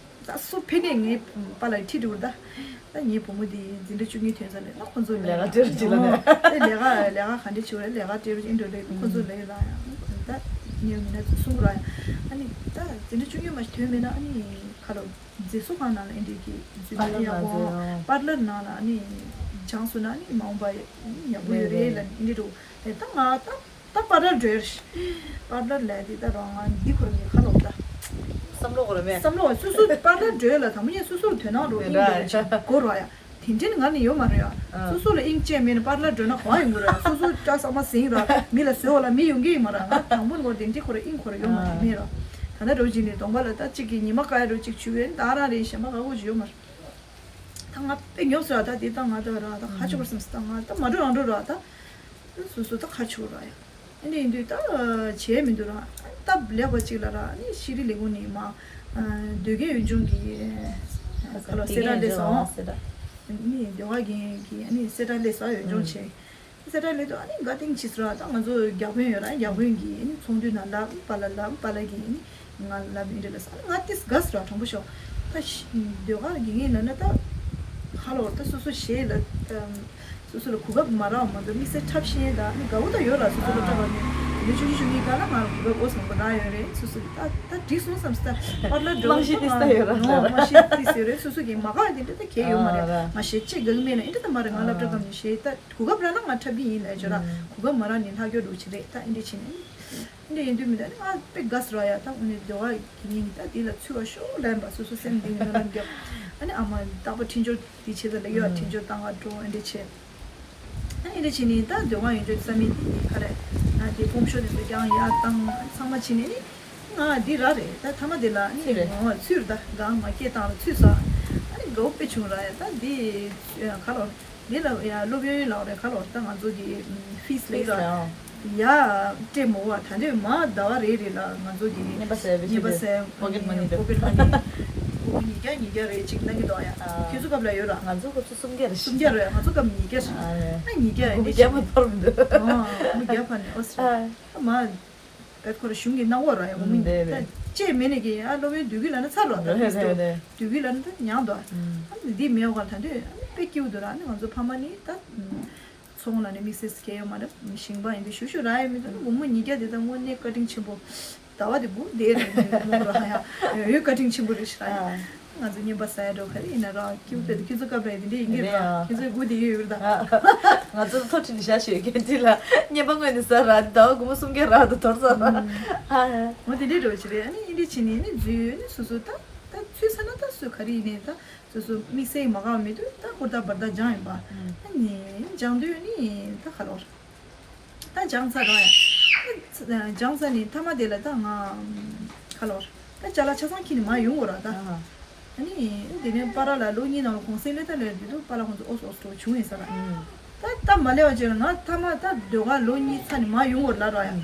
ད་སུ་ཕེབས་ནས་ངའི་པཱ་ལགས་ཁྲིད་འགྲོ་ད། ད་ངའི་བུ་མོ་དེ་འཛིན་གྲྭ་བཅུ་གཉིས་ཐོན་ས་ལས་ད་ཁོང་ཚོ་ལས་ཀ་སྤྲད་རོགས་བྱེད་ལ་ནས། ད་ལས་ཀ་ལས་ཀ་ག་འདྲ་བྱེད་རེད། ལས་ཀ་སྤྲད་རོགས་ཨིན་འགྲོ་ལས་ཁོང་ཚོ་ལས་ལ་ཡང་ད་ཉེ་མི་ན་གསུང་ར་ཡང་ཨ་ནི་ད་འཛིན་གྲྭ་བཅུ་གཉིས་མ་ཐོན་མེད་ན་ཨ་ནི་ཁ་ལོ་མཛེས་བཟོ་ཁང་ནང་ལ་ཨེ་འདྲས་ཀྱི་འཛུལ་པ་ཡག་པོ་པཱ་ལར་ནང་ལ་ཨ་ནི་སྦྱངས་སོང་ན་ཨ་ནི་མ་འོངས་པ་ཡག་པོ་ཡོད་རེད་ལ་ཨེ་འདྲས་འགྲོ་དེ་ད་ང་ད། ད་པཱ་ལར་འགྲོ་ཡ་རེད། པཱ་ལར་ལས་འདི་ད་རང་ང་འདི་ཁོ་རང་གི་ཁ་ལོག་ད། བསམ་བློ་ཁོ་རང་མེད། བསམ་བློ་སོ་སོ་པཱ་ལར་འགྲོ་ཡ་ལ་དང་པོ་ཉིད་སོ་སོར་དོ་སྣང་རོགས་ཨིན་འགྲོ་ཡ་ཅིག་གོ་རོགས་ཡ། དེ་འདྲ་ནི་ང་ནི་ཡོད་མ་རེད་ཡ། སོ་སོ་ལ་དབྱིངས་དཔྱད་མེད་ན་པཱ་ལར་འགྲོ་ན་གང་ཡོང་གི་རེད་ཡ། སོ་སོ་སྐྲ་ས་མ་ཟིན་ར་མི་ལ་བཟོས་བ་ལ་མི་ཡོང་གི་ཡིན་མ་ར། ང་དང་པོ་ནོར་དེ་འདྲ་ཁོ་རང་དབྱིངས་ཁོ་རང་ཡོད་མ་རེད་མེད་ར། ད་ལྟ་རོ་ཅིག་ནི་གདོང་པ་ལ་ད་གཅིག་གི་ཉི་མ་ཀ་ཡ་རོ་ཅིག་བྱུག་ཡོད་ད་རང་རེད་གཞན་པ་ག་གོ་ཅིག་ཡོད་མ་རེད། ད་ང་དཔེ་ཉོབ་སོང་ར། ད་དེ་ད་ང་ད་ར་ད་ཁ་ཆུ་བར་སེམས་སི་ད་ང་ད་མ་འགྲོ་རང་འགྲོ་ར་ད། སོ་སོ་ད་ཁ་ཆུ་ར་ཡ། ཨ་ནི་ཡིན་དུས་ད་བྱས་མི་འདུག་ར། སྟབས་ལེགས་པ་ཅིག་ལ་ར་ཨ་ནི་ཤེས་རིག་ལས་ཁུངས་ནས་མ། སྡོད་མཁན་ཡུལ་ལྗོངས་ཀྱི་ཁ་ལོ་གསལ་བསྒྲགས་སླེབས་སོང་། ཨ་ནི་ཟློས་གར་མཁན་གྱི་ཨ་ནི་གསལ་བསྒྲགས་སླེབས་སོང་ཡུལ་ལྗོངས་ཆེ། ས་ཁྲ་ལས་དུ་ཨ་ནི་དགའ་སྟེང་ཕྱིས་ར། ད་ང་ཚོ་བརྒྱ་དཔོན་ཡོད་ར། བརྒྱ་དཔོན་གྱིས་ཨ་ནི་ཚོང་དུས་ན་ལབ་པ་ལ་ལབ་པ་ལ་གིས་ཨ་ནི་ང་ལབ་ཨིན་དྲི་ལ་ས་ང་ཏིས་དགའ་སི་ར་དྲང་པོ་ཤོག་ད་ཤི་ཟློས་གར་གྱི་ངའི་ལ་ན་ད་ཁ་ལོར་ད་སོ་སོ་ཞེས་ལ་སོ་སོ་ལ་གོ་སྐབས་མ་རག་མ་གཏོགས་དམིགས་བསལ་འཁྲབ་ཤེས་ད་ཨ་ནི་དགའ་བོ་ད་ཡོད་ར། སོ་སོ་ལ་འཁྲབ་པ་ནི་མི་ཆུང་ཆུང་གི་ག་ལ་ང་ལ་གོ་སྐབས་འོ་བཟང་པོ་རག་ཡོད་རེད། སོ་སོ་ད་ད་འགྲིག་སོང་བསམ་སི་ད་པར་ལ་འགྲོ་རྨང་གཞི་ཏིས་ད་ཡོད་ར་ནོ་རྨང་གཞི་ཏིས་ཡོད་རེད། སོ་སོ་གི་མ་དགའ་བ་དེ་འདྲ་ད་གལ་ཡོད་མ་རེད། ང་ཞེས་ཅེས་དགའ་གི་མེད་ན་ཨིན་དྲི་ད་མ་རེད། ང་སློབ་གྲྭ་སྐབས་ནས་ཞེས་ད། གོ་སྐབས་རག་ན་ང་འཁྲབ་གི་ཡིན་ལབ་ཅོ་ར། ཨུམ། གོ་སྐབས་མ་རག་ནི་ལྷག་སྐྱོ་འགྲོ་ཆེ་རེད། ད་ཨིན་དྲི་བྱས་ནས་ཨིན་དྲི་ཡིན་དུས་མི་ད་ནི་ང་དཔེ་དགའ་སི་ར་ཡ། ད་དངོས་གནས་ཟློས་གར་གྱི་ངེད་ཀྱི་ད་དེ་ལ་ཚུད་པ་ཤོག་ལབ་པ་སོ་སོ་སེམས་གཏིང་ནས་སྨོན་ལམ་རྒྱབ། ཨ་ནི་ཨ་མ་རྟག་པར་འཕྲིན་སྦྱོར་དེ་བྱེད་ད་ལ་ཡོད། ཨུམ། འཕྲིན་སྦྱོར་བཏང་ག་འགྲོ་ཨིན་དྲི་བྱས། ཨ་ཨིན་དྲི་བྱས་ནི་ད་ཟློས་གར་ཡོན་ཆབ་ས་མི་དེ་ག་རེ་ང་དེ་ཀོམ་ཤོ་དེ་ཚོ་ཀྱང་ཡར་བཏང་ཚང་མ་བྱས་ནས་ནི་ང་འདི་ར་རེད། ད་ཐ་མ་དེ་ལ་ནི་ཚུད་རེད། ང་ཚུད་ད་གང་མ་སྐད་བཏང་ལ་ཚུད་ས། ཨ་ནི་དགའ་བོ་དཔེ་བྱུང་ར་ཡ། ད་འདི་ག་ལོ། འདི་ལ་ཡ་སློབ་ཡོན་ལ་རེ་ཁ་ལོ། ད་ང་ཚོ་གི་ཕིས་ལེགས་ལ་ཡ་སྤྲད་མོ་བ། ད་འདོད་མ་ཟླ་བ་རེ་རེ་ལ་ང་ཚོ་གི་རྔན་པ་ཟས་པའི་རྔན་པ་ཟས་པོ་ཀེ་ཊི་མ་ནི་པོ་ཀེ་ཊི་མ་ནི་སྒོར་མོ་ཉིས་བརྒྱ་ཉིས་བརྒྱ་རེ་གཅིག་གནང་གི་འདུག་ཡ། ཨ། ཁྱོད་ཚོ་སྐབས་ལ་ཡོད་ར། ང་ཚོ་སྐབས་སུ་སུམ་བརྒྱ་རེ་སུམ་བརྒྱ་རེ། ང་ཚོ་སྐབས་ཉིས་བརྒྱ་རེ། ཨ་ཉིས་བརྒྱ་སྒོར་མོ་བརྒྱ་མ་ཐོར་མི་འདུག་སྒོར་མོ་བརྒྱ་ཕ་ནི་ཨོ་སི་ཨ། མ། བེད་ཁོ་ར་གཞུང་གི་གནང་བ་ར་ཡ་འོ་མི་རེད་རེད། ད་ཅེས་མེད་ནས་ཀྱི་ཨ་སློབ་ཡོན་བསྡུ་གི་ལ་ན་ཚར་རོ། ད་རེད་རེད་རེད། བསྡུ་གི་ལ་ན་ད་ཉང་དོ། ཨ་འདི་མེད་བ་ད་འདོད་ཨ་ནི་དཔེ་སྐྱིད་པོ་འདུག་ར། ཨ་ནི་ང་ཚོ་ཕ་མ་ནི་ད་ཚོང་ལ་ནི་དམིགས་བསལ་སྐྱེ་ཡོད་མ་རེད། ཞིང་པ་ཡིན་པའི་ཞུ་ཞུ་ར་ཡ་མི་འདུག་སྒོར་མོ་ཉིས་བརྒྱ་དེ་ད་དངོས་གནས་བཀའ་དྲིན་ཆེན་པོ། ཟླ་བ་དེ་འབུ་དེ་རེད་མོ་ར་ཡ་ཡོད་བཀའ་དྲིན་ཆེན་པོ་རེད་ཤི་ར་ཡ། ཨ། ང་ཚོ་རྔན་པ་ཟ་ཡ་འགྲོ་ག་རེ་ཡིན་ན་ར་ཁྱེད་ཚོ་ཁྱེད་ཚོ་སྐབས་རེ་དེ་འདྲ་ཡིན་གྱི་རེད། རེད་ཨ། ཁྱེད་ཚོའི་སྒོ་དེ་ཡོད་ཡོད་རེད་ད། ང་ཚོ་ཐོ་ཁྲི་ནས་བཞག་ཞོད་ཀན་ཊིན་ལ་རྔན་པ་དངོས་ནས་ཟ་ར་ཟླ་བ་སྒོར་མོ་སུམ་བརྒྱ་རག་ད་དོར་ཚར་ར། ཨ། འོ་དེ་འདྲའི་འགྲོ་ཆེ་རེད། ཨ་ནི་ཨིན་དྲི་བྱས་ནས་ནི་འཛུལ་ཡོད་ནི་སོ་སོ་ད་ད་ཚུད་ས་ན་ད་སུ་ག་རེ་ཡིན་ནས་ད་སོ་སོ་དམིགས་བསལ་མ་དགའ་བ་མེད་དུས་ད་ཧུར་ཐག་འབར་ཐག་སྦྱངས་ཡིན་པ། ཨ་ནི་སྦྱངས་དུས་ནི་ད་ག་ལོར། ད་སྦྱངས་ཚར་རོ་ཡ། སྦྱངས་ཚར་ནི་མཐའ་མ་དེ་ལ་ད་ང་ཁ་ལོར། ད་ཅ་ལག་ཆ་ཚང་ཁྱེར་ནས་མར་ཡོང་དགོས་ར་ད། ཨ་ནི་དེ་ནས་པ་ར་ལ་ལོ་གཉིས་ནང་ལ་གུང་སེང་ལས་ད་ལས་དེ་དུ་པ་ར་ཁོང་ཚོ་ཨོ་སོ་ཨོ་སོ་བྱུང་ཡིན་ས་ར། ད་ད་མ་ལས་བ་བྱས་ན་ང་མཐའ་མ་ད་ཟློས་གར་ལོ་གཉིས་ཚར་ནས་མར་ཡོང་དགོས་ལ་ར་ཡ།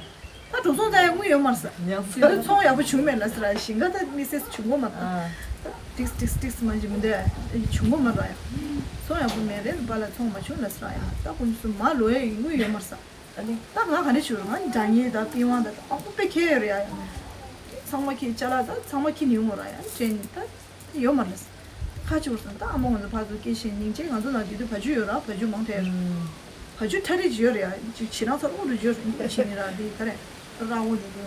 ད་འགྲོ་སོང་ད་ཡ་དངུལ་ཡོད་མར་ས། ཡང་ས། དེ་ཚོང་ཡག་པོ་བྱུང་མེད་ལ་ས་ར་ཞིང་ཁ་ད་དམིགས་བསལ་བྱུང་གོ་མ་ད། ཨ། ད་ཏིགས་ཏིགས་ཏིགས་མ་འཇི་མི་འདོད་བྱུང་གོ་མ་ར་ཡ། ཚོང་ཡག་པོ་མེད་རེད་པ་ལ་ཚོང་མ་བྱུང་ལ་ས་ར་ཡ། ད་ཁོང་ཚོ་མ་ལོ་ཡ་ཡི་དངུལ་ཡོད་མར་ས། ཨ་ནི། ད་ང་ག་འདྲ་བྱུང་ང་འདྲ་ཉེ་ད་པི་ཝང་ད་ཨ་ཁོ་པེ་ཁེ་ཡོད་རེད་ཡ་ཡ། ཚང་མ་ཁྱེད་ཅ་ལག་ད་ཚང་མ་ཁྱེད་ནི་ཡོང་གོ་ར་ཡ་དྲན་ད་ཡོད་མར་ལ་ས། ཁ་ཆེ་བོར་སོང་ད་ཨ་མ་ང་ཚོ་ཕར་ཚུར་སྐད་བཤད་སྙིང་རྗེ། ང་ཚོ་ནང་དེ་དུས་བ་ཕྱུགས་ཡོད་ར་བ་ཕྱུགས་མང་ཐལ། བ་ཕྱུགས་ཁྲ་རིག་ཅིག་ཡོད་རེད་ཡ། ཅིག་ཕྱི་ནང་ཚོ་ཨུ་རུ་ཡོད་རེད། ཕྱི་ནི་ར་དེ་ག་རེ་ར་འོ་དེ་དུ་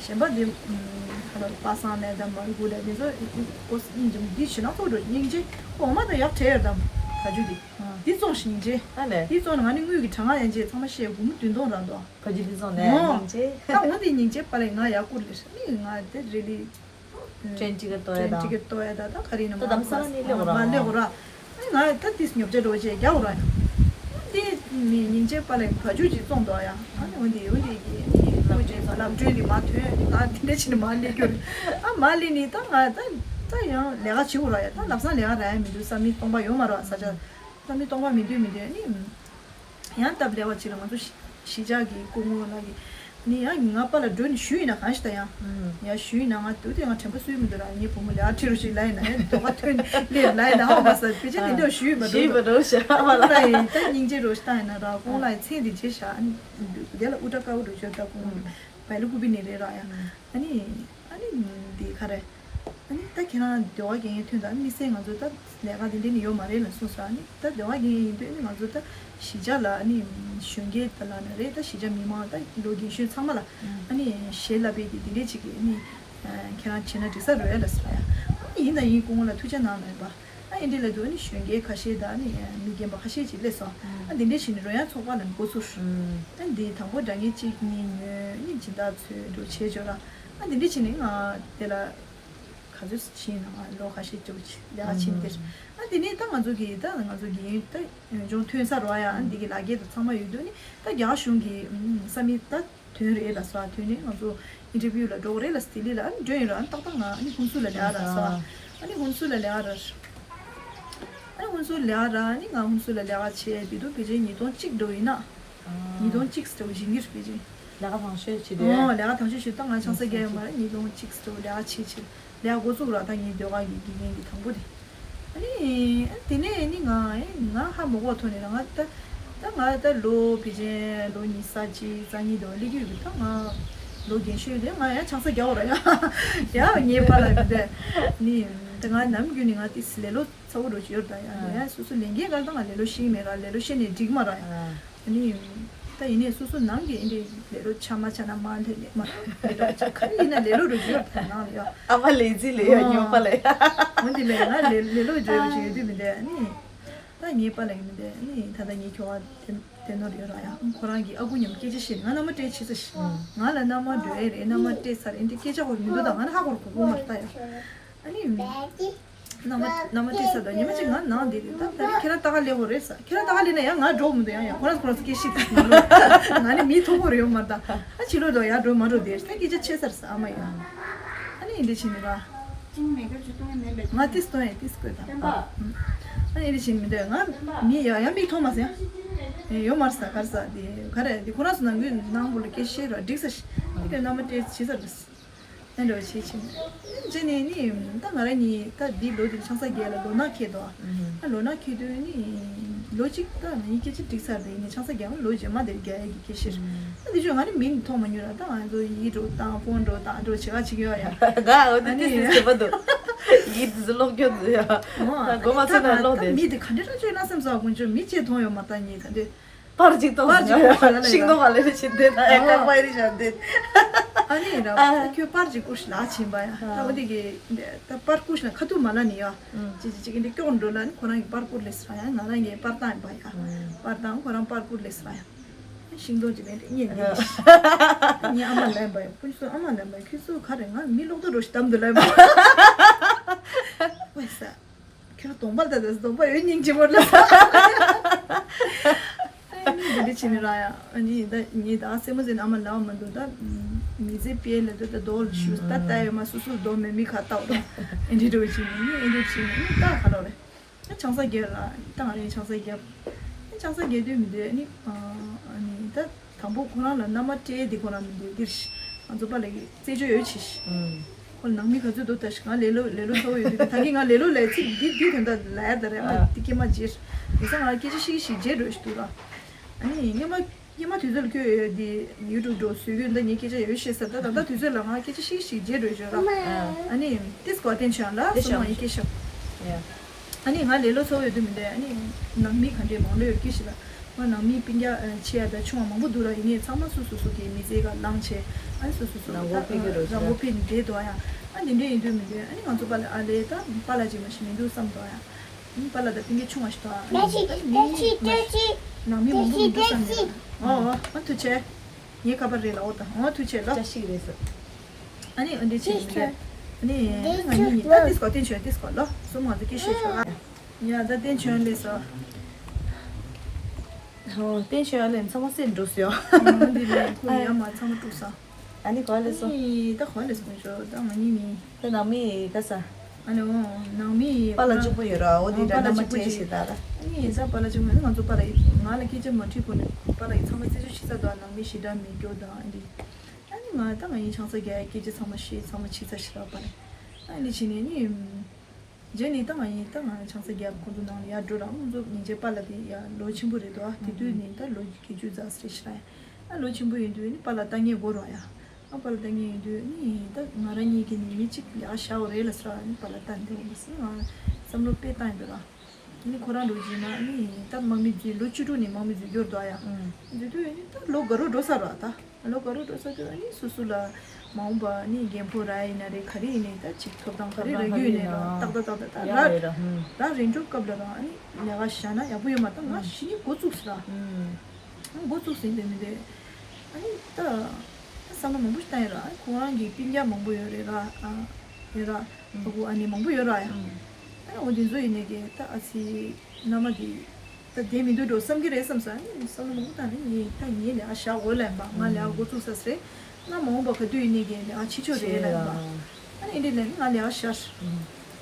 གཞན་པ་དེ་ཧ་ལ་པ་སངས་ལས་དང་མ་རུ་གུ་ལས་དེ་ཚོ་ཨོ་སྙིང་རྗེ་མོ་འདི་ཕྱི་ནང་ཚོ་འགྲོ་སྙིང་རྗེ་ཁོ་འོ་མ་དང་ཡག་བྲལ་ཡོད་དམ་བ་ཕྱུགས་དེ་འདི་བཙོང་སྙིང་རྗེ། ཨ་ལས། འདི་བཙོང་ནས་ང་ནི་དངུལ་གྱི་གྲངས་ཡན་ཆད་ཚང་མ་བཤད་སྒོར་མོ་བདུན་སྟོང་རག་འདུག་བ་ཕྱུགས་འདི་བཙོང་ནས་ཨོ། སྙིང་རྗེ། ད་འོ་འདི་སྙིང་རྗེ་པ་ལས་ང་ཡག་པོ་ལས་ནི་ང་དེ་རེ་ལི། ཀྲེན་ཊི་ཀེཊ་གཏོང་ཡ་ཀྲེན་ཊི་ཀེཊ་གཏོང་ཡ་ད་ད་ག་རེ་ཡིན་ན་ད་དམ་ས་ནི་སླེབས་འོ་ར། མ་སླེབས་འོ་ར། ཨ་ནི་ང་ད་ཏིས་ཉོ་ཆ་འགྲོ་བྱས་རྒྱག་འོ་ར། འདི་མི་སྙིང་རྗེ་པ་ལས་བ་ཕྱུགས་ཅིག་བཙོང་འདུག་ཡ། ཨ་ནི་འོ་འདི་འོ་འདི་གི་ནི་ལབ་ཀྲེན་ལབ་ཀྲེན་འདི་མ་ཐོན་ནི་ང་འདི་འདྲ་བྱས་ནི་མ་སླེབས་རྒྱུ་རེད། ཨ་མ་སླེབས་ནི་ད་ང་ད་ད་ཡང་ལས་ཀ་བྱེད་འོ་ར་ཡ། ད་ལམ་སང་ལས་ཀ་རག་ཡ་མི་འདུག་ས་མི་སྟོང་པ་ཡོད་མ་རེད་བ། ས་ཆ་ས་མི་སྟོང་པ་མི་འདུག་མི་འདུག་ཨ་ནི། ཡང་སྟབས་ལེགས་པ་ཅིག་ལ་ང་ཚོ་གཞིས་ཆགས་ཀྱི་སྐུ་ངོ་ལགས་ཀྱིས་ནི་ཡང་ང་པ་ལ་འགྲོ་ནས་ཞུས་ཡིན་ན་གང་ཞིག་ད་ཡང་ཡང་ཞུས་ཡིན་ན་ང་དུ་དེ་ང་དྲན་པ་གསོས་མི་འདུག་ར། ངའི་བུ་མོ་ལས་ཁྲིད་རོགས་ཞིག་ལབ་ཡིན་ན་ཡང་དོ་ག་ཐོན་སླེབས་ལབ་ཡིན་ན་ཧ་མ་ས་དཔེ་ཆ་དེ་འདྲ་ཞུས་མ་འགྲོ་ཞུས་མ་འགྲོ་ཤག་ཨ་ལ་ཡིན་ད་སྙིང་རྗེ་རོགས་ཞིག་བཏང་ཡིན་ན་ར་ཁོང་ལ་ཡི་མཚན་དེ་བརྗེ་ཤག་ཨ་ནི་དེ་ལ་ཨུ་ཏྲ་ཀ་ཨུ་རུ་ཅོ་ད་ཁོང་བའི་ལུ་ཀུ་པི་ནི་རེད་ར་ཡང་ཨ་ནི། ཨ་ནི་འདི་ག་རེ། ཨ་ནི་ད་ཁྱེད་རང་ཟློས་གར་དགེ་རྒན་ཐོན་དང་དམིགས་བསལ་ང་ཚོ་ད་ལས་ཀ་འདི་འདྲ་ནི་ཡོད་མ་རེད་ལ་གསུངས་སོང་། ཨ་ནི་ད་ཟློས་གར་དགེ་རྒན་ཡིན་དུས་ཨ་ནི་ང་ཚོ་ད་གཞིས་ཆགས་ལ་ཨ་ནི་གཞོན་སྐྱེས་ད་ལ་ན་རེད། ད་གཞིས་ཆགས་མི་མང་ད་ལོ་རྒན་གཞོན་ཚང་མ་ལ་ཨ་ནི་ཞལ་ལབ་པའི་གི་འདི་འདྲ་ཅིག་གི་ཨ་ནི་ཁྱེད་རང་བྱེད་ན་འགྲིག་ས་རེད་ལ་ཟེར་ཡ། ཨ་ནི་ཡིན་དང་ཡིན་སྐུ་ངོ་ལ་ཐུགས་རྗེ་གནང་ལབ་པ། ཨ་ཨེ་འདྲ་ལ་དུ་ཨ་ནི་གཞོན་སྐྱེས་ཁ་ཤས་དང་ཨ་ནི་མི་རྒན་པ་ཁ་ཤས་ཅིག་སླེབས་སོང་། ཨ་འདི་འདྲ་བྱས་ནས་རོལ་དབྱངས་ཚོགས་པ་ལ་འགོ་ཚུགས། ཨ་འདི་དང་པོ་སྒྲ་སྙན་གཅིག་གཉིས་ཉོས་ཨ་ནི་སྦྱིན་བདག་ཚོས་འགྲོ་བྱས་འཇོག་ར། ཨ་འདི་འདྲ་བྱས་ནས་ང་དེ་ལ་ག་ཚོད་ཕྱིན་ན་ང་ལོ་ཁ་ཤས་ཅིག་ལས་ཀ་བྱས་ནས་དེར། ཨ་འདི་ནས་ད་ང་ཚོ་གི་ད་ང་ཚོ་གི་ཡིན་ད་ཡོན་ལྗོངས་ཐོན་ས་རོ་ཡ། ཨ་འདི་གི་ལག་འཁྱེར་དང་ཚང་མ་ཡོད་དུས་ནི་ད་རྒྱ་གཞུང་གི་ས་མིག་ད། ཐོན་རེད་ལ་སོ། ཐོན་ནས་ང་ཚོ་ཨིན་ཊར་བིའུ་ལ་འགྲོ་གི་རེད་ལ་སི་ལི་ལ་ཨ་ནི་འགྲོ་ཡིན་ར། ཨ་ནི་ཏག་ཏག་ང་ཨ་ནི་ཧུན་སུར་ལ་ལས་ཀ་རག་སོ། ཨ་ནི་ཧུན་སུར་ལ་ལས་ཀ་རག་ཨ་ནི་ཧུན་སུར་ལས་ཀ་རག་ཨ་ནི་ང་ཧུན་སུར་ལ་ལས་ཀ་བྱས་དེ་དུས་ཕལ་ཆེར་ཉིས་སྟོང་གཅིག་འགྲོ་ཡིན་ན། ཉིས་སྟོང་གཅིག་ཟེར་བ་ཞིག་གི་རེད་ཕལ་ཆེར། ལས་ཀ་དང་ཤོས་བྱེད་དུས། ཨོ་ལས་ཀ་དང་ཤོས་བྱེད་ད་ང་ཆང་ས་རྒྱག་ཡོད་མ་རེད། ཉིས་སྟོང་གཅིག་ཟེར་བ་ལས་ཀ་བྱེད་བྱེད། ལས་འགོ་བཙུགས་ར་ད་ངའི་ཟློས་གར་གྱི་དགེ་རྒན་གྱི་དང་པོ་དེ། ཨ་ནི། དེ་ནས་ནི་ང་ང་ཧ་མ་གོ་ཐོག་ནས་ང་ད་ ད་ང་ད་ལོ་ཕལ་ཆེར་ལོ་ཉི་ཤུ་རྩ་གཅིག་རྩ་གཉིས་དེ་བ་སླེབས་ཀྱི་ཡོད་གི། ད་ང་ལོ་རྒན་ཤོས་དེ་ང་ཡང་ཆང་ས་རྒྱག་འོ་ར་ཡ། ཡ་ངའི་པཱ་ལགས་མི་འདུག་ནི། ད་ང་ནམ་རྒྱུན་ནས་ང་ཏིས་ལེ་ལོ་ཚ་བོ་འགྲོ་གི་ཡོད་ད་ཡ། ཡ་སོ་སོ་ལས་འགན་ག་ད་ང་ལེ་ལོ་ཤེས་མེད་ར། ལེ་ལོ་ཤེས་ནས་འགྲིག་མ་ར་ཡ། ནི་ད་ཡིན་ནས་སོ་སོ་ནང་གི་ཨེ་འདྲའི་ལེ་ལོ་ཆ་མ་ཆ་ན་མ་ལྷེ་ལེ་མ་ལེ་ལོ་ཆ་ག་རེ་ཡིན་ན་ལེ་ལོ་འགྲོ་གི་ཡོད་ད་ནང་ལ་ཡ། ཨ་མ་ལེ་ཙི་ལེ་ཡ་ཉོ་པ་ལེ། འོན་ཏེ་ལེ་ང་ལེ་ལེ་ལོ་འགྲོ་ཡོད་ཅིག་ཡོད་དུས་མི་འདུག་ནི། ད་ངའི་པཱ་ལགས་ཀྱིས་མི་འདུག་ནི། ད་ལྟ་ངའི་ཁྱོ་ག་དེ་དེ་ནོར་ཡོད་ར་ཡ། ཁོ་རང་གིས་ཨ་ཁུ་མཉམ་སྐད་ཆ་བཤད་ནས་ང་མནའ་མ་སྤྲད་ཕྱིན་ས་ཤི། ང་ལ་མནའ་མ་འགྲོ་ཡས་རེད། མནའ་མ་སྤྲད་ཚར་རེད། འདི་སྐད་ཆ་ཧོར་མི་འདུག་ད་ང་ནི་ཧ་ཧོར་གོ་གོ་མ་རེད་ད་ཡ། ཨ་ནི་མནའ་མ་མནའ་མ་སྤྲད་ཚར་ད་ཉི་མ་གཅིག་ང་ནང་འདི་རེད། ད་ད་རེས་ཁྱེད་རང་ད་ག་ལེ་ཧོར་རེད་ས། ཁྱེད་རང་ད་ག་ལེ་ན་ཡ་ང་འགྲོ་མི་འདུག་ཡ། ཡ་ཁོ་རང་ཁོ་རང་ཚོ་སྐད་བཤད་ད་ང་ནི་མི་ཐོག་ཧོར་ཡོད་མ་རེད་ད། ཨ་ཕྱི་ལོགས་དུ་ཡ་འགྲོ་མ་འགྲོ་དེ་ད་སྐད་ཆ་ཆེ་སར་ས་ཨ་མ་ཡ། ཨ་ནི་འདི་བྱས་ནས་ར། ང་ཏིས་སྟོན་ཡིན་ཏིས་དགོས་དང་། ཨ་ནི་འདི་བཞིན་མི་འདོད་ང་མི་ཡ་ཡ་མིག་མཐོང་མ་ཟེར། ཡོད་མར་ས་གར་ས་དེ་ག་རེ་དེ་ཁོ་རང་ཚོ་ནང་གི་ནང་བུ་ལ་སྐད་བཤད་ར་འགྲིག་ས་ཤི། དེ་ག་མནའ་མ་སྤྲད་བྱེད་ས་རེད། ཨེ་འདྲ་བ་བྱེད་ཕྱིན། རྗེས་ནས་ནི་ད་ང་རང་གཉིས་ད་འདི་ལོ་འདིར་ཆང་ས་རྒྱག་ལ་ལོ་ན་ཁེལ་དོ། ཨ་ལོ་ན་ཁེལ་དུས་ནི་ལོ་གཅིག་ད་ང་གཉིས་སྐད་ཆ་འགྲིག་ཚར་དེ་ནི་ཆང་ས་རྒྱག་ལོ་རྗེས་མ་དེར་རྒྱག་ཡ་གི་སྐད་བཤད། ཨ་དེ་ཆོས་ང་ནི་མིང་མཐོང་མ་མྱོང་ར། ད་ང་ཚོ་ཡིད་འགྲོ་དང་ཕོན་འགྲོ་དང་འགྲོ་བྱེད་ག་ཅིག་ཡོད་ཡ། ང་འོ་དེ་ཨ་ནི་ཏིས་ཏིས་བྱེད་པ་འདུག་ཡིད་དེ་ཚོ་ཀློག་རྒྱུ་འདུག་ཡ། ཨོ། ད་མགོ་མ་ཚོས་ན་ཀློག་དེ། མི་དེ་ག་འདྲ་འདྲ་བྱོས་ན་སེམས་སོགས་དཀོན་མཆོག་མི་བྱེད་མཐོང་ཡོད་མ་ད་ཉིད་ད་འདི། པར་ཅིག་གཏོང་པར་ཅིག་ཟེར་བཀུར་ཤིག་ལ་ཤིང་སྡོང་མ་ལེ་ལེ་བྱེད་དེ་ད་ཨེ་ཨོ། ཀ་པ་ཨེ་རི་བཞག་དེ། ཨ་ནི་ར་ཨ། ཁྱོད་པར་ཅིག་བཀུར་ཤིག་ལ་ཕྱིན་པ་ཡ། ད་ཨ། འོ་དེ་གི་ད་པར་བཀུར་ཤིག་ལ་ཁ་ཐུག་མ་ལ་ནི་ཡ། ཨུ། ཅི་ཅི་ཅི་གི་འདི་སྐྱོག་འགྲོ་ལ་ནི་ཁོ་རང་གི་པར་བཀུར་ལེ་ཟེར་ཡ། ང་རང་གི་པར་བཏང་ཡིན་པ་ཡ། ཨུ། པར་བཏང་ཁོ་རང་པར་བཀུར་ལེ་ཟེར་ཡ། ཤིང་སྡོང་ཅིག་ལེན་ཏེ་ཉེ་ཉེ་ཉེ་ཨ་མ་ལེན་པ་ཡ། ཕུན་སུ་ཨ་མ་ལེན་པ་ཡ། ཁྱོད་ཚོ་ག་རེ་ང་མི་ལོག་ཏུ་རོ་ཞིག་དམ་དུ་ལེན་པ། ཝེ་ས། ཁྱོད་གདོང་པ་ལྟ་དང་གདོང་པ་ཡོད་སྙིང་རྗེ་མོ་ལ། ཨ་ནི་འདི་འདྲ་བྱས་ནས་ར་ཡ། ཨ་ནི་ད་ངས་ད་སེམས་མ་ཟིན་ཨ་མ་ལབ་མ་འདུག་ད་མི་ཚེ་སྤེལ་ལ་ད་ད་རྡོ་ལ་ཞུ་ད་ལྟ་ཡོད་མ་སོ་སོ་རྡོ་མེད་མི་ཁ་བཏགས་རོ། ཨེ་འདྲ་འདྲ་བྱས་ནས་ནི་ཨེ་འདྲ་བྱས་ནས་ནི་ད་ག་ལོ་རེད། ཨ་ཆང་ས་རྒྱག་ར་ད་ང་རེ་ཆང་ས་རྒྱག་ཨ་ཆང་ས་རྒྱག་དུས་མི་འདུག་ཨ་ནི་ཨ་ནི་ད། དང་པོ་ཁོ་རང་ལ་མནའ་མ་སྤྲད་དེ་ཁོ་རང་མི་འདུག་འདིར་ཤི། ང་ཚོ་པཱ་ལགས་ཀྱི་རྩེད་འཇོ་ཡོད་ཆེ་ཤི། ཁོ་ལ་ནང་མི་ག་ཚོད་འདུག་ད་ཤི་ང་ལེ་ལོ་ལེ་ལོ་ཚ་བོ་ཡོད་དུས་ད་གིན་ང་ལེ་ལོ་ལས་ཚིག་འདི་འདི་དོན་དག་ལ་ཡར་ད་རེད། ཨ་འདི་སྐྱེས་མ་རྗེས་ཡིན་ས་ང་སྐད་ཆ་ཤིག་ཤིག་རྗེས་འགྲོ་ཞིག་འདུག་ར། ཨ་ནི་སྔོན་མ་སྔོན་མ་དུས་ཚོད་ལ་ཁྱོད་ཡོད་དེ་ཡུ་ཊུབ་འགྲོ་བཟོས་ཁྱོད་འདི་ངའི་སྐད་ཆ་ཡོད་ཤེས་ས་ད་ད་ལྟ་དུས་ཚོད་ལ་ང་སྐད་ཆ་ཤིག་ཤིག་རྗེས་འགྲོ་ཞོར་ར། ཨ་ནི་ཏིས་གོ་བསྟན་བྱོན་ལ་སོ་མ་ཡི་སྐད་ཤོག་ཨ་ནི་ང་ལེ་ལོ་ཚ་བོ་ཡོད་དུས་མི་འདུག་ཨ་ནི་ནང་མི་ག་འདྲས་མང་ལོས་ཡོད་ཀྱི་ཞིག་ལ། ང་ནང་མི་སྤུན་ཀྱག་ཆེ་ཡ་དང་ཆུང་བ་མང་པོ་འདུག་ར། ཡིན་ནའི་ཚང་མ་སོ་སོ་སོ་གི་མི་ཚེ་ག་ལངས་བྱས་ཨ་ནི་སོ་སོ་སོ་ནང་སྒོ་ཕྱེ་གི་རོ་རང་སྒོ་ཕྱེ་ནས་བསྡད་འདུག་ཨ་ཡ། ཨ་འདི་འདྲས་ཡིན་དུས་མི་འདུག་ཨ་ནི་ང་ཚོ་པཱ་ལགས་ཨ་ལས་ད་པཱ་ལགས་ཅིག་མ་ཞིག་མི་འདུག་བསམ་འདུག་ཨ་ཡ། ཨ་ནི་པཱ་ལགས་ད་སྤུན་ཀྱག་ཆུང་བ་ཞིག་འདུག་ཨ། ཨ་ནི་ད་མི་མི་ནང་མི་མང་པོ་མི་འདུག་བསམ་འདུག་ཨ། ཨོ་ཨོ་ཨ་ཐུགས་རྗེ་ཆེ། ངའི་ཁ་པར་རེད་ལ་ཨོ་ད་ཨོ་ཐུགས་རྗེ་ཆེ་ལ། བཀྲ་ཤིས་རེད་ཟེར། ཨ་ནི་འདི་ཕྱིན་མི་འདུག་ཨ་ནི་ང་གཉིས་གཉིས་ད་ཏིས་གོ་བསྟན་བྱོན་ཏིས་གོ་ལོ་གསུམ་ང་ཚོ་སྐད་བཤད་ཆོག་ཨ། ཡ་ད་བསྟན་བྱོན་ལས་སོ། ཧོ་བསྟན་བྱོན་ལས་ཚང་མ་སེམས་འགྲོ་སོ། འདི་ལས་ཁོ་ཡ་མ་ཚང་མ་དཀྲུགས་ས། ཨ་ནི་གོ་ལས་སོ། ཨ་ནི་ད་གོ་ལས་སོ་ཆོག་ད་ང་གཉིས་མི། ད་ནང་མི་ག་ས། ཨ་ནི་འོ་ནང་མི་པཱ་ལགས་གཅིག་པོ་ཡོད་ར་འོ་དེ་འདྲ་པཱ་ལགས་མནའ་མ་གཅིག་པོ་སྤྲད་ཅིག་ཞེས་ད་ལ། ཨ་ནི་ཡིན་ས་པཱ་ལགས་གཅིག་པོ་ཡོད་ན་ང་ཚོ་པཱ་ལགས་ཡིན་ང་ལ་སྐད་ཆ་མ་དྲིས་གོང་ནས་པཱ་ལགས་ཡིན་ཚང་མ་རྩད་གཅོད་བྱེད་ས་འདུག་ནང་མི་ཞེ་དྲག་མེད་རྒྱུ་དང་ཨ་ནི། ཨ་ནི་ང་ད་ང་ཡིན་ཆང་ས་རྒྱག་ཡ་སྐད་ཆ་ཚང་མ་བཤད་ཚང་མ་ཕྱི་ཚ་ཞེ་དྲག་པཱ་ལགས། ཨ་ནི་བྱས་ནས་ནི། རྗེས་ནས་ད་ང་ཡིན་ད་ང་ཆང་ས་རྒྱག་ཁོང་ཚོ་ནང་ལ་ཡར་འགྲོ་ར་ཁོང་ཚོ་ཉིན་རྗེས་པཱ་ལགས་དེ་ཡར་ལོ་ཆེན་པོ་རེད་དོ་ཨ་དེ་དུས་ནས་ད་ལོ་བརྒྱད་ཅུ་ཙམ་རེད་ཤི་ར་ཡ། ཨ་ལོ་ཆེན་པོ་ཡིན་དུས་ནི་པཱ་ལགས་ལྟ་ངན་དགོས་ར་ཡ། ཨ་པཱ་ལགས་ལྟ་ངན་ཡིན་དུས་ནི་ད་ང་རང་གཉིས་ཀྱི་ནི་མི་གཅིག་ལས་ཨ་ཤ་བོ་རེད་ལ་ཟེར་བ་ནི་པཱ་ལགས་ལྟ་འདི་འོང་ཟེར་ང་བསམ་བློ་དཔེ་བཏང་ཡོད་ར། ནི་ཁོ་རང་འགྲོ་རྗེས་མ་ནི་ད་དམག་མི་འཛུལ་ལོ་བཅུ་དྲུག་ནས་དམག་མི་འཛུལ་རྒྱུ་རེད་དོ་ཨ་ཡ། འཛུལ་དུས་ནི་ད་ལོ་དགའ་རོགས་འགྲོ་ས་ར་ད། ལོ་དགའ་རོགས་འགྲོ་ས་དུས་ཨ་ནི་སོ་སོ་ལ་མ་འོངས་པ་ནི་རྒན་ཕོ་ར་ཡིན་ན་རེད་ག་རེ་ཡིན་ནའི་ད་ཅིག་ཐོབ་ཐང་ག་རེ་རག་རྒྱུ་ཡིན་ནའི་ར་ཏག་ཏག་ཏག་ཏག་ད་རག་རག་རིན་འགྲོ་སྐབས་ལ་ར་ཨ་ནི་ལས་ཀ་བཞག་ན་ཡག་པོ་ཡོད་མ་ད་ང་གཞི་ནས་འགོ་བཙུགས་སི་ར་འགོ་བཙུགས་ཟིན་དེ་མི་འདོད་ཨ་ནི་ད་བསམ་བློ་མང་པོ་ཞིག་བཏང་ཡོད་ར་ཨ་ནི་ཁོ་རང་གི་སྤུན་ཀྱག་མང་པོ་ཡོད་རེད་ར་ཨ་ཡོད་ར་ཨ་ཁུ་ཨ་ནི་མང་པོ་ཡོད་ར་ཡ་ཨ་ནི་འོ་དེ་ཚོ་ཡིན་ནའི་གི་ད་ཨ་ཙི་མནའ་མ་དེ། ད་བསྡད་མི་འདུག་འགྲོ་བསམ་གྱི་རེད་བསམ་ས་ནི་བསམ་བློ་མང་པོ་བཏང་ནས་ངས་ད་ངའི་ལས་ཀ་བཞག་འོས་ལ་ཡིན་པ་ང་ལས་ཀ་འགོ་བཙུགས་ས་རེད། ང་མ་འོངས་པ་ག་དུས་ཡིན་ནའི་ཀྱི་ལས་ཀ་བྱེད་ཆོག་རེད་ལ་ཡིན་པ། ཨ་ནི་འདི་ལས་ནི་ང་ལས་ཀ་བཞག་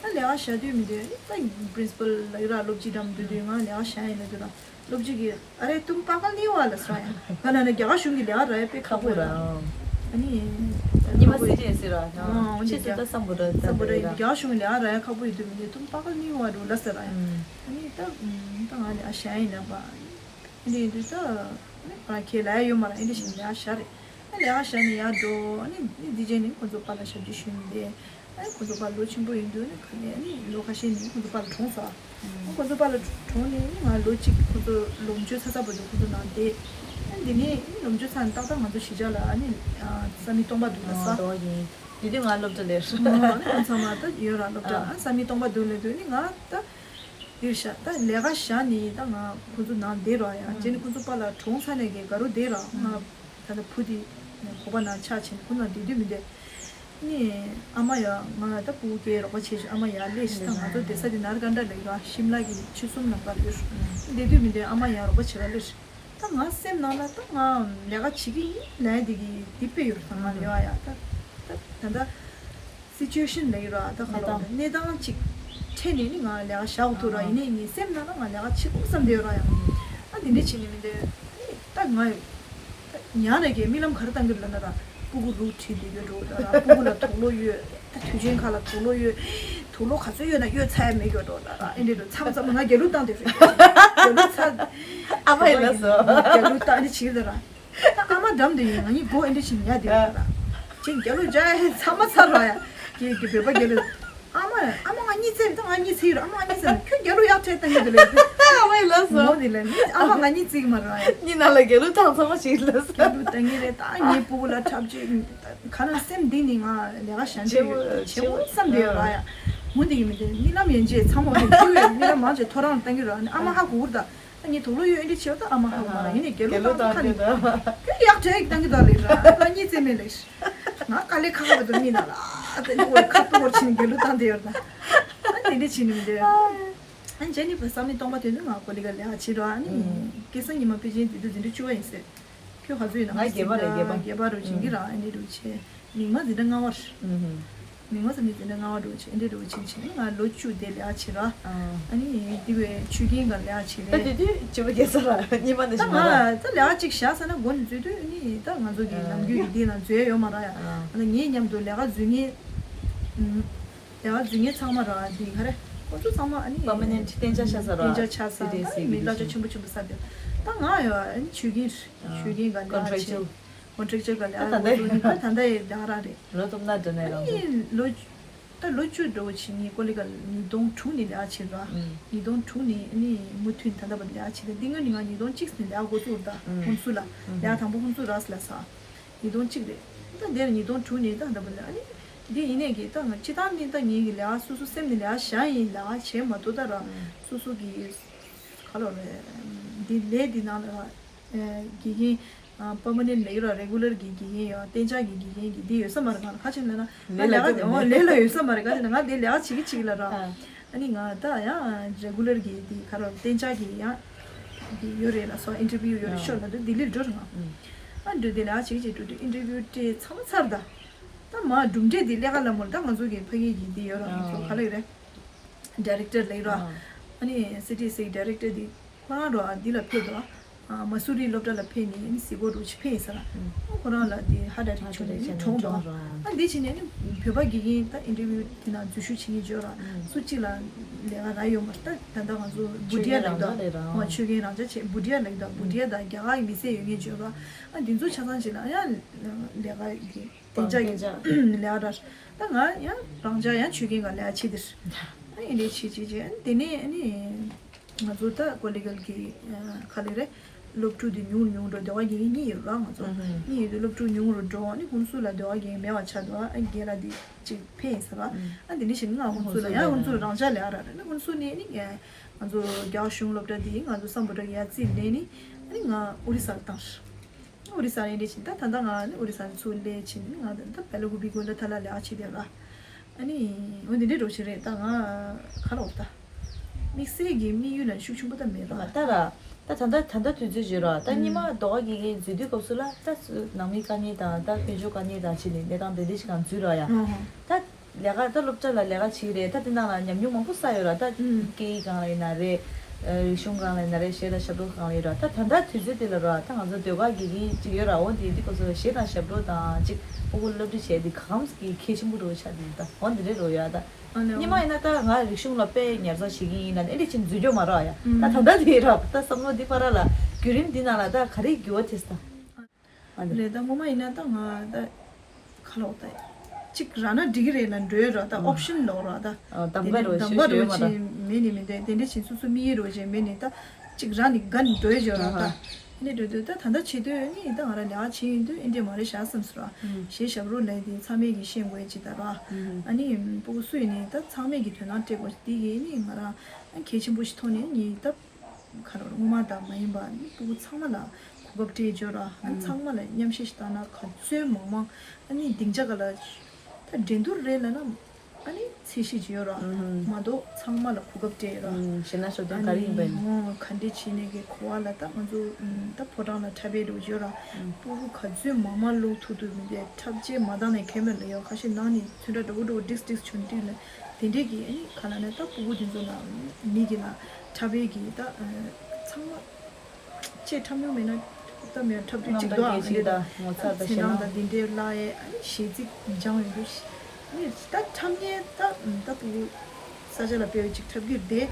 ད་ལས་ཀ་བཞག་དུས་མི་འདུག་ཨ་ནི་ད་པི་རིན་སི་པལ་ལ་ཡོད་ར་སློབ་སྤྱི་འགྲམ་དུ་དུས་ང་ལས་ཀ་བཞག་ཡིན་ལ་དུས་ལ་སློབ་སྤྱི་གིས་ཨ་རེ་ཏུམ་པ་ག་ལི་བ་ལ་སོ་ཡ་ག་ན་ན་རྒྱ་གར་གཞུང་གི་ལས་ཀ་ར་ཡ་དཔེ་ཁག་པོ་ར། ཨ་ནི་ཉི་མ་སི་ཅེ་སི་ར་ཆེ་སི་ད་སམ་བུ་ར་སམ་བུ་ར་རྒྱ་གར་གཞུང་གི་ལས་ཀ་ར་ཡ་ཁག་པོ་ཡོད་དུས་མི་འདུག་ཏུམ་པ་ག་ལི་བ་རུ་ལ་ས་ར་ཡ། ཨ་ནི་ད་ད་ང་ལས་ཀ་བཞག་ཡིན་ལ་པ། འདི་ཡིན་དུས་ད་ནི་ང་ཁྱེད་ལ་ཡ་ཡོད་མ་རེད། ཨེ་འདྲ་ཞིག་ལས་ཀ་བཞག་རེད། ཨ་ལས་ཀ་བཞག་ནས་ཡར་འགྲོ། ཨ་ནི་ནི་འདི་རྗེས་ནི་ཁོ་ཚོ་པཱ་ལགས་ཞབས་ཕྱི་ཞུས་ནས་བསྡད། ཨ་ཁོ་ཚོ་པཱ་ལོ་ཆེན་པོ་ཡིན་དུས་ནི་ག་ནས་ཨ་ནི་ལོ་ཁ་ཤས་ནི་ཁོ་ཚོ་པཱ་ལགས་གྲོངས་ཚར། ཨ་ཁོ་ཚོ་པཱ་ལགས་གྲོངས་ནས་ནི་ང་ལོ་གཅིག་ཁོ་ཚོ་ལོ་མཆོད་ཚར་ཚར་བར་དུ་ཁོ་ཚོ་ནང་བསྡད། ཨ་འདི་ནས་ནི་ལོ་མཆོད་ཚར་ནས་ཏག་ཏག་ང་ཚོ་གཞིས་ཆགས་ལ་ཨ་ནི་བསམ་ཡས་སྟོང་པ་འདུག་ལ་ས། དེ་དུས་ང་སློབ་གྲྭ་ལས། ཨ་ཁོ་ཚང་མ་ད་ཡོད་ར་སློབ་གྲྭ། ཨ་བསམ་ཡས་སྟོང་པ་འདུག་ལས་དུས་ནི་ང་ད། འདིར་བཞག་ད་ལས་ཀ་བཞག་ནས་ད་ང་ཁོ་ཚོ་ནང་བསྡད་རོགས་ཡ། རྗེས་ནས་ཁོ་ཚོ་པཱ་ལགས་གྲོངས་ཚར་ནས་གི་དགའ་རོགས་བསྡད་རོགས། ང་ད་ལྟ་བུ་དེ་ཁོ་པ་ནང་ཆགས་བྱས་ནས་ཁོ་ནང་བསྡད་དུས་མི་འདོད། ནི་ཨ་མ་ཡ་ང་ད་སྤུ་གུ་སྐྱེ་རོགས་པ་བྱེད་ཆོག་ཨ་མ་ཡ་སླེབས་ཤིག་ད་ང་ཚོ་བསྡད་ས་དེ་ནར་ཀན་ཌ་ལ་ཡོད་ར། ཤིམ་ལ་གི་ཆུ་གསུམ་ལམ་ཁར་ཡོད། བསྡད་དུས་མི་འདོད། ཨ་མ་ཡ་རོགས་པ་བྱེད་ར་སླེབས། ད་ང་སེམས་ནང་ལ་ད་ང་ལས་ཀ་བྱེད་ཀྱི་ཡིན་ལས་འདི་གི་འདི་དཔེ་ཡོད་ར། ད་ང་ལ་ཡོད་ཡ་ད་ད་ད་ད། སི་ཅུ་ཨེ་ཤན་ལ་ཡོད་ར། ད་ག་ལ་གནས་སྟངས་གཅིག་འཕྲད་ནས་ནི་ང་ལས་ཀ་བཞག་ཐུབ་ར། ཡིན་ནའི་ངའི་སེམས་ནང་ལ་ང་ལས་ཀ་བྱེད་དགོས་བསམ་བསྡད་ཡོད་ར་ཡང་། ཨ་དེ་འདྲ་བྱེད་ནི་མི་འདོད། ད་ང་ཉག་རེ་གའི་རྨི་ལམ་ག་རེ་བཏང་གི་ལབ་ན་ར། སྤུ་གུ་རུ་ཁྲིད་དེ་ཡོད་འགྲོ་ད་ར། སྤུ་གུ་ལ་དུག་ལོག་ཡོད། ད་དུས་ཆེན་ཁ་ལ་དུག་ལོག་ཡོད། དུག་ལོག་ག་ཚོད་ཡོད་ན་ཡོད་ཚད་མེད་ཡོད་འགྲོ་ད་ར། ཨེ་འདྲ་འགྲོ་མཚམས་མཚམས་ང་རྒྱལ་གླུ་བཏང་དེ་རེད། རྒྱལ་གླུ་ཚ། ཨ་མ་ཡིན་ལ་སོ། རྒྱལ་གླུ་བཏང་ཨེ་འདྲ་བྱེད་ཀྱི་ད་ར། ད་ཨ་མ་འགྲམ་དུ་ཡིན། ང་གཉིས་སྒོ་ཨེ་འདྲ་ཞིག་ཉལ་བསྡད་ཡོད་ར། ཅིག་རྒྱལ་གླུ་རྒྱག་ཡ་ཚང་མ་ཚར་ར་ཡ། ཀྱེ་ཀྱེ་བོད་པ་རྒྱལ་གླུ། ཨ་མ་ཨ་མ་ང་གཉིད་སད་ད་ང་གཉིད་སད་ཡོད་ར། ཨ་མ་ང་གཉིད་སད་ཁྱོད་རྒྱལ་གླུ་ཡག་ཐལ་བཏང་གི་འདུག་ལེ། ཨ་མ་ཡིན་ལ་སོ། ངོ་དེ་ལ་ཨ་མ་ང་གཉིད་སད་མ་ར་ཡ། གཉིད་ནང་ལ་རྒྱལ་གླུ་བཏང་ཚང་མ་ཞིག་ལ་སོ། རྒྱལ་གླུ་བཏང་གི་རེད། ད་ངའི་སྤུ་གུ་ལ་འཁྲབ་ཅིག་ག་ན་སེམས་གཏིང་ནས་ང་ལས་ཀ་བྱ་འདོད་ཡོད། བྱེད་དགོས་བསམ་བསྡད་ཡོད་ར་ཡ། ངོ་དེ་གི་མི་དེ་རྨི་ལམ་ཡན་ཆད་ཚང་མ་དེ་ཐུག་ཡོད། རྨི་ལམ་མང་ཆེ་ཐོ་རངས་བཏང་གི་ར། ཨ་མ་ཧ་གོ་གི་ར་ད། ད་ངས་དུག་ལོག་ཡོད་ཨེ་འདྲ་བྱེད་པ་ད་ཨ་མ་ཧ་གོ་མ་ར། ཡིན་ནའི་རྒྱལ་གླུ་བཏང་ཁ་ནས་ཁྱོད་ཡག་དྲག་གི་བཏང་གི་ད་ལེ་ར། ད་གཉིད་སད་མེད་ལེ། ང་དཀའ་ལས་ཁག་ཁག་འདུག་མི་ན་ལ་ད་ཁོ་ཁ་ཏོག་བོར་ཕྱིན་རྒྱལ་གླུ་བཏང་དེ་ཡོད་ད། ཨ་འདི་འདྲ་བྱེད་ནི་མི་འདོད། ཨ་ནི་ཇེ་ནི་ཕར་བསམ་ནི་སྟོང་པ་དོན་དུ་ང་ཀོ་ལི་ག་ལས་ཀ་བྱེད་རོགས། ཨ་ནི་སྐལ་བཟང་ཉི་མ་ཕལ་ཆེར་དེ་དུས་འཛིན་གྲྭ་བཅུ་པ་ཡིན་ཟེར། ཁྱོད་ག་ཚོད་ཡིན་ན། ང་བརྒྱད་པ་རེད། བརྒྱད་པ། བརྒྱད་པ་རུ་བྱིན་གྱི་ར། ཨ་འདྲ་རུ་བྱེད། མིག་དམར་འཛིན་གྲྭ་ལྔ་པ་རེད། མིག་དམར་ཟེར་ནི་འཛིན་གྲྭ་ལྔ་པ་འགྲོ་ཆེ་འདྲ་འགྲོ་ཆེ་ཆེ་ང་ལོ་བཅུ་དེ་ལས་ཀ་བྱེད་ར། ཨ་ནི་དེ་བས་ཆོས་རྒྱན་ག་ལས་ཀ་བྱེད་ད་རེད། དེ་དུས་བཅུ་པ་རྒྱལ་ས་ར་གཉིས་པ་ནས་ད་ང་ད་ལས་ཀ་གཅིག་བཞག་ས་ན་མགོ་ནས་འཛུལ་དུས་ནི་ད་ང་ཚོ་གི་ནམ་རྒྱུན་གི་དེ་ན་འཛུལ་ཡོད་མ་ར་ཡ། ཨ་ནི་ངའི་མཉམ་དུ་ལས་ཀ་འཛུལ་མཁན། ལས་ཀ་འཛུལ་མཁན་ཚང་མ་ར་དེ་ག་རེ། ཁོ་ཚོ་ཚང་མ་ཨ་ནི་པར་མ་ནེན་ཊི་གཏན་འཇགས་ཆགས་ས་ར། གཏན་འཇགས་ཆགས་ས་སི་ཊི་ཨེ་སི་ཨེ་གི་མི་སློབ་གྲྭ་ཆེན་པོ་ཆེན་པོ་ས་དེ། ད་ང་ཡོད་ཨ་ནི་ཆོས་རྒྱན་ཆོས་རྒྱན་ག་ལས་ཀ་བྱེད། ཀོན་ཊེག་ཅུ་ཨལ། ཀོན་ཊེག་ཅུ་ཨལ་ག་ལས་ད་ད་ལྟ་ད་ལྟ་ཡི་ལས་ཀ་ར་རེད། ལོ་སྟོང་ན་འདྲ་ནས་རང་ཚོ། ལོ་ད་ལོ་བཅུ་འགྲོ་བ་ཕྱིན་ངས་ཀོ་ལི་ག་ཉིས་སྟོང་དྲུག་ནས་ལས་ཀ་བྱེད་ར། ཉིས་སྟོང་དྲུག་ནས་ནི་མུ་མཐུད་ད་ལྟ་བར་ལས་ཀ་བྱེད། ད་འདི་སྔོན་ནས་ང་ཉིས་སྟོང་གཅིག་ནས་ལས་ཀ་འགོ་བཙུགས་ར། ད་ཧུན་སུར་ལ་ལས་ཀ་དང་པོ་ཧུན་སུར་ར་སི་ལ་ས། ཉིས་སྟོང་གཅིག་རེད། ད་འདིར་ཉིས་སྟོང་དྲུག་ནས་ད་ད་བར་ལ་ཨ་ནི་འདི་ཡིན་ནས་གི་ད་ང་སྤྱི་བཏང་ནི་ད་ངེད་ཀྱི་ལས་ཀ་སོ་སོ་སེམས་ནས་ལས་ཀ་བྱ་ཡིན་ལས་ཀ་བྱེད་མ་ཐུབ་ད་ར། སོ་སོ་གི་ག་ལོ་རེད། འདི་ལས་འདི་ནང་ལ་ར། དགེ་རྒན། པར་མ་ནེན་ཊི་ལ་ཡོད་ར། རེ་གུ་ལར་གྱི་དགེ་རྒན་ཡོད། གཏན་འཇགས་ཀྱི་དགེ་རྒན་གྱི་འདི་ཡོད་ས་མ་རེད། ང་ལ་ཁ་ཆེམས་ལ་ན་ང་ལས་ལས་ཀ་འོ་ལས་ལ་ཡོད་ས་མ་རེད། ཁ་ཆེམས་ལ་ང་འདི་ལས་ཀ་བྱེད་ཀྱི་བྱེད་ཀྱི་ལ་ར། ཨ་ནི་ང་ད་ཡང་རེ་གུ་ལར་གྱི་འདི་ག་རེ་གཏན་འཇགས་ཀྱི་ཡང་འདི་ཡོད་རེད་ལ་སོ་ཨིན་ཊར་བིའུ་ཡོད་རེད་ཤོར་ལ་འདི་ལྡི་ལིར་འགྲོ་རེད་ང་། ཨ་འགྲོ་འདི་ལས་ཀ་བྱེད་ཀྱི་བྱེད་འགྲོ་འདི་ཨིན་ཊར་བིའུ་སྤྲད་ཚང་མ་ཚར་ད། ད་མ་གྲུབ་འབྲས་འདི་ལས་ཀ་ལ་མོར་ད་ང་ཚོ་གི་ཕ་གི་གི་འདི་ཡོད་ར། ང་ཚོ་ག་ལ་ཡོད་རེད། ཌའི་རེག་ཊར་ལེགས་ར། ཨ་ནི་སི་ཊི་སི་ཌའི་རེག་ཊར་འདི་ཁོ་རང་རོ་ཨ་འདི་ལ་ཕེབས་འདུག་ཨ་མ་སུ་རི་སློབ་གྲྭ་ལ་ཕེབས་ནས་ཨ་ནི་གཟིགས་སྐོར་རོ་ཅིག་ཕེབས་ཡིན་ས་ལ། ཨ་ཁོ་རང་ལ་འདི་ཧ་ཌའི་རེག་ཊར་བྱུང་ནས་ཨ་ནི་གྲོངས་འདུག་ཨ་འདི་ཕྱིན་ནས་ཨ་ནི་བོད་པ་དགེ་རྒན་ད་ཨིན་ཊར་བིའུ་དེ་ནང་འཛུལ་ཞུགས་བྱེད་མཁན་བྱོས་ར། སུ་གཅིག་ལ་ལས་ཀ་རག་ཡོད་མ་རེད། ད་ད་ལྟ་ང་ཚོ་བུ་ཌི་ཡ་ལེགས་འདུག་ཨ་ཆོས་རྒན་རང་འཇགས་བྱས་བུ་ཌི་ཡ་ལེགས་འདུག་བུ་ཌི་ཡ་དང་རྒྱ་གར་གྱི་མི་སེར་ཡོད་མཁན་བྱོས་ར། ཨ་འདི་ཚོ་ཆ་ཚང་ཅིག་ལ་ཡང་ལས་ཀ་གི་གཏན་འཇགས་ལས་ཀ་ར། ད་ང་ཡང་རང་འཇགས་ཡང་ཆོས་རྒན་ག་ལས་ཀ་བྱེད་དེར། ཨ་ཡིན་དེ་བྱེད་བྱེད་བྱེད་དེ་ནས་ཨ་ནི་ང་ཚོ་ད་ཀོ་ལི་གལ་གི་ག་ལེ་རེད། སློབ་ཕྲུག་དེ་ཉུང་རུ་ཉུང་རུ་འགྲོ། སྡེ་བ་རྒན་གཉིས་ཡོད་ར་ང་ཚོ། གཉིས་ཡོད་དུས་སློབ་ཕྲུག་ཉུང་རུ་འགྲོ། ཨ་ནི་ཧུན་སུར་ལ་སྡེ་བ་རྒན་མེད་པ་ཆགས་འདུག་ཨ་རྒན་ལགས་དེ་གཅིག་ཕེབས་ཡིན་ཟེར་བ། ཨ་དེ་ནས་བྱས་ནས་ང་ཧུན་སུར་ལ་ཡང་ཧུན་སུར་རང་འཇགས་ལས་ཀ་ར་རེད། ཨ་ནི་ཧུན་སུར་ནས་ནི་ང་ཚོ་རྒྱ་གཞུང་སློབ་གྲྭ་དེ་ང་ཚོ་སམ་བྷོ་ཊ་གི་ཡར་རྩིས་ལེན་ནི་ཨ་ནི་ང་ཨོ་རི་ས་ལ་བཏང་། ཨོ་རི་ས་ལ་ཡིན་དེ་བྱས་ད་ད་ལྟ་ང་ནི་ཨོ་རི་ས་ལ་ཚུར་སླེབས་བྱས་ནི་ང་ད་ལྟ་བེ་ལ་ཀུ་པི་གུ་ལ་ཐ་ལ་ལས་ཀ་བྱེད་བསྡད་ར། ཨ་ནི་འོ་འདི་འདྲའི་འགྲོ་བཞིན་རེད། ད་ང་ག་ལ་འོ་ད་དམིགས་བསལ་གྱི་དམིགས་ཡུལ་ལ་ཤུགས་ཆེན་པོ་ད་མེད་ར། ད་ར་ད་ད་ལྟ་ད་ལྟ་དུས་ཚོད་བརྗོད་ར། ད་སྔོན་མ་ཟླ་བ་དགེ་རྒན་འཛུལ་དུས་སྐབས་སུ་ལ་ད་ནང་མི་དཀའ་ངལ་དང་ད་དཔལ་འབྱོར་དཀའ་ངལ་དང་བྱས་ནས་གནས་སྟངས་དེ་འདྲ་ཞིག་གང་འཛུལ་ར་ཡ། ད་ལས་ཀ་ད་སློབ་གྲྭ་ལ་ལས་ཀ་བྱེད་ཀྱི་རེད། ད་དེ་ནང་ལ་ཉམས་མྱོང་མང་པོ་བསགས་ཡོད་ར། ད་སྐད་ཡིག་སྒང་ལ་ཡིན་ན་རེད། རིག་གཞུང་སྒང་ལ་ཡིན་ན་རེད། གཞས་དང་ཞབས་བྲོ་སྒང་ལ་ཡོད་ར། ད་ད་ལྟ་དུས་ཚོད་དེ་ལ་ར་ད་ང་ཚོ་ཟློས་གར་དགེ་རྒན་ཅིག་ཡོད་ར། འོ་དེ་དུས་སྐབས་སུ་གཞས་དང་ཞབས་བྲོ་དང་ཅིག་ཕྲུ་གུ་སློབ་ཁྲིད་བྱས་དེ་གང་གི་གལ་ཆེན་པོ་འགྲོ་ཆགས་དེ་ད་འོ་འདི་འདྲ་འགྲོ་ཡ་ད། སྔོན་མ་ཡིན་ན་ད་ང་རིག་གཞུང་ལ་དཔེ་ཉར་ཚགས་བྱེད་ཀྱི་ཡིན་ན་ཨེ་འདྲ་ཅིག་འཛུལ་རྒྱུ་མ་རེད་ཡ། ད་ད་ལྟ་དེ་ར་ད་བསམ་བློ་འདི་ཕར་ར་ལ་ བརྒྱུད་རིམ་འདི་ནང་ལ་ད་ག་རེ་འགྱུར་བ་ཐེབས་སོང་། ཨ་ནི་རེད། ད་ངོ་མ་ཡིན་ན་ད་ང་ད་ག་ལབ་ད་གཅིག་རག་ན་འགྲིག་གི་རེད་ལབ་འགྲོ་ཡ་ར། ད་ཨོ་པ་ཤན་ལབ་ར་ད། ཨ། གདམ་ག་རོ་ཞུ་གདམ་ག་ཞུ་རོ་ཡོད་མ་ཅིག་ར། མེད་ནི་མི་འདུག་དེ་འདྲ་བྱས་སོ་སོ་མི་ཡི་རོ་ཅིག་མེད་ནི་ད་གཅིག་རག་ནི་དགའ་ནི་འགྲོ་ཡ་ཅིག་ཡོད་ར་ད། ཨ་ཧ། ཨ་ནི་འགྲོ་དུས་ད་ད་ལྟ་བྱེད་དུས་ཨ་ནི་ད་ང་ར་ལས་ཀ་བྱེད་ཡོང་དུས་ཨེ་འདྲ་མ་རེད་ཤག་བསམ་སོང་ར། ཨུམ། གཞས་ཞབས་བྲོ་ལབ་དེ་ཚང་མས་ཀྱིས་ཤེས་དགོས་ཅིག་ད་ར། ཨུམ། ཨ་ནི་སྤུ་གུ་སུ་ཡིན་ནའི་ད་ཚང་མས་ཀྱིས་དོ་སྣང་སྤྲད་དགོས་དེ་གི་ཨ་ནི་ང་ར་གལ་ཆེན་པོ་ཞིག་མཐོང་ནས་ཨ་ནི་ད། ག་རེ་སྔོན་མ་དང་མ་ཡིན་པ་ཨ་ནི་སྤུ་གུ་ཚང་མ་ལ་གོ་སྐབས་སྤྲད་ཡོད་ར། ཨ་ནི་ཚང་མ་ལ་མཉམ་བཤད་ཞིག་བཏང་ན་ག་ཚོད་མང་མང་ཨ་ནི་སྡིངས་ཆ་ག་ལ་ད་འགྲན་བསྡུར་རེད་ལབ་ན་ཨ་ནི་ཚད་གཞི་ཅིག་ཡོད་ར། མ་གཏོགས་ཚང་མ་ལ་གོ་སྐབས་སྤྲད་ཡོད་ར། གཞས་སྣ་ཤོར་དོན་ག་རེ་ཡིན་པ་ཡིན། ཨ་ནི་ངོ་ག་འདྲས་བྱས་ནས་གི་གོ་བ་ལ་ད་ང་ཚོ་ད་ཕོ་བྲང་ལ་འཁྲབ་པའི་འགྲོ་ཡོད་ར། སྤུ་གུ་ག་ཚོད་མང་མང་ལོག་ཐུབ་ཐུབ་མི་འདུག་འཁྲབ་ཆས་མ་འདང་ནས་ཁེ་མེད་ལ་ཡོད། ཁ་ཤས་ནང་ནས་ཚོན་ཁྲ་འདྲ་བོ་འདྲ་བོ་ཌིགས་ཌིགས་བྱུང་དུས་ལ་དེ་འདྲས་ཀྱི་ཨ་ནི་ག་ལ་ནས་ད་སྤུ་གུ་དེ་ཚོ་ལ་མི་གི་ལ་འཁྲབ་པའི་གི་ད་ཚང་མ་ཆེས་འཁྲབ་མྱོང་མེད་ན་ད་མེད་འཁྲབ་དུས་གཅིག་རྣམ་པ་རྒྱལ་ཅིག་དང་ངོ་ཚ་ད་ཚེ་ཞེ་ན་ནང་དང་དེ་འདྲའི་བརླག་ཡས་ཨ་ནི་གཞས་ཚིག་སྦྱང་ཡོང་དུས་ཨ་ནི་ད་འཁྲབ་མཁན་ད་ད་སྤུ་གུ་ས་ཆ་ལ་སྤེལ་བའི་ཅིག་འཁྲབ་རྒྱུ་རེད་དེ།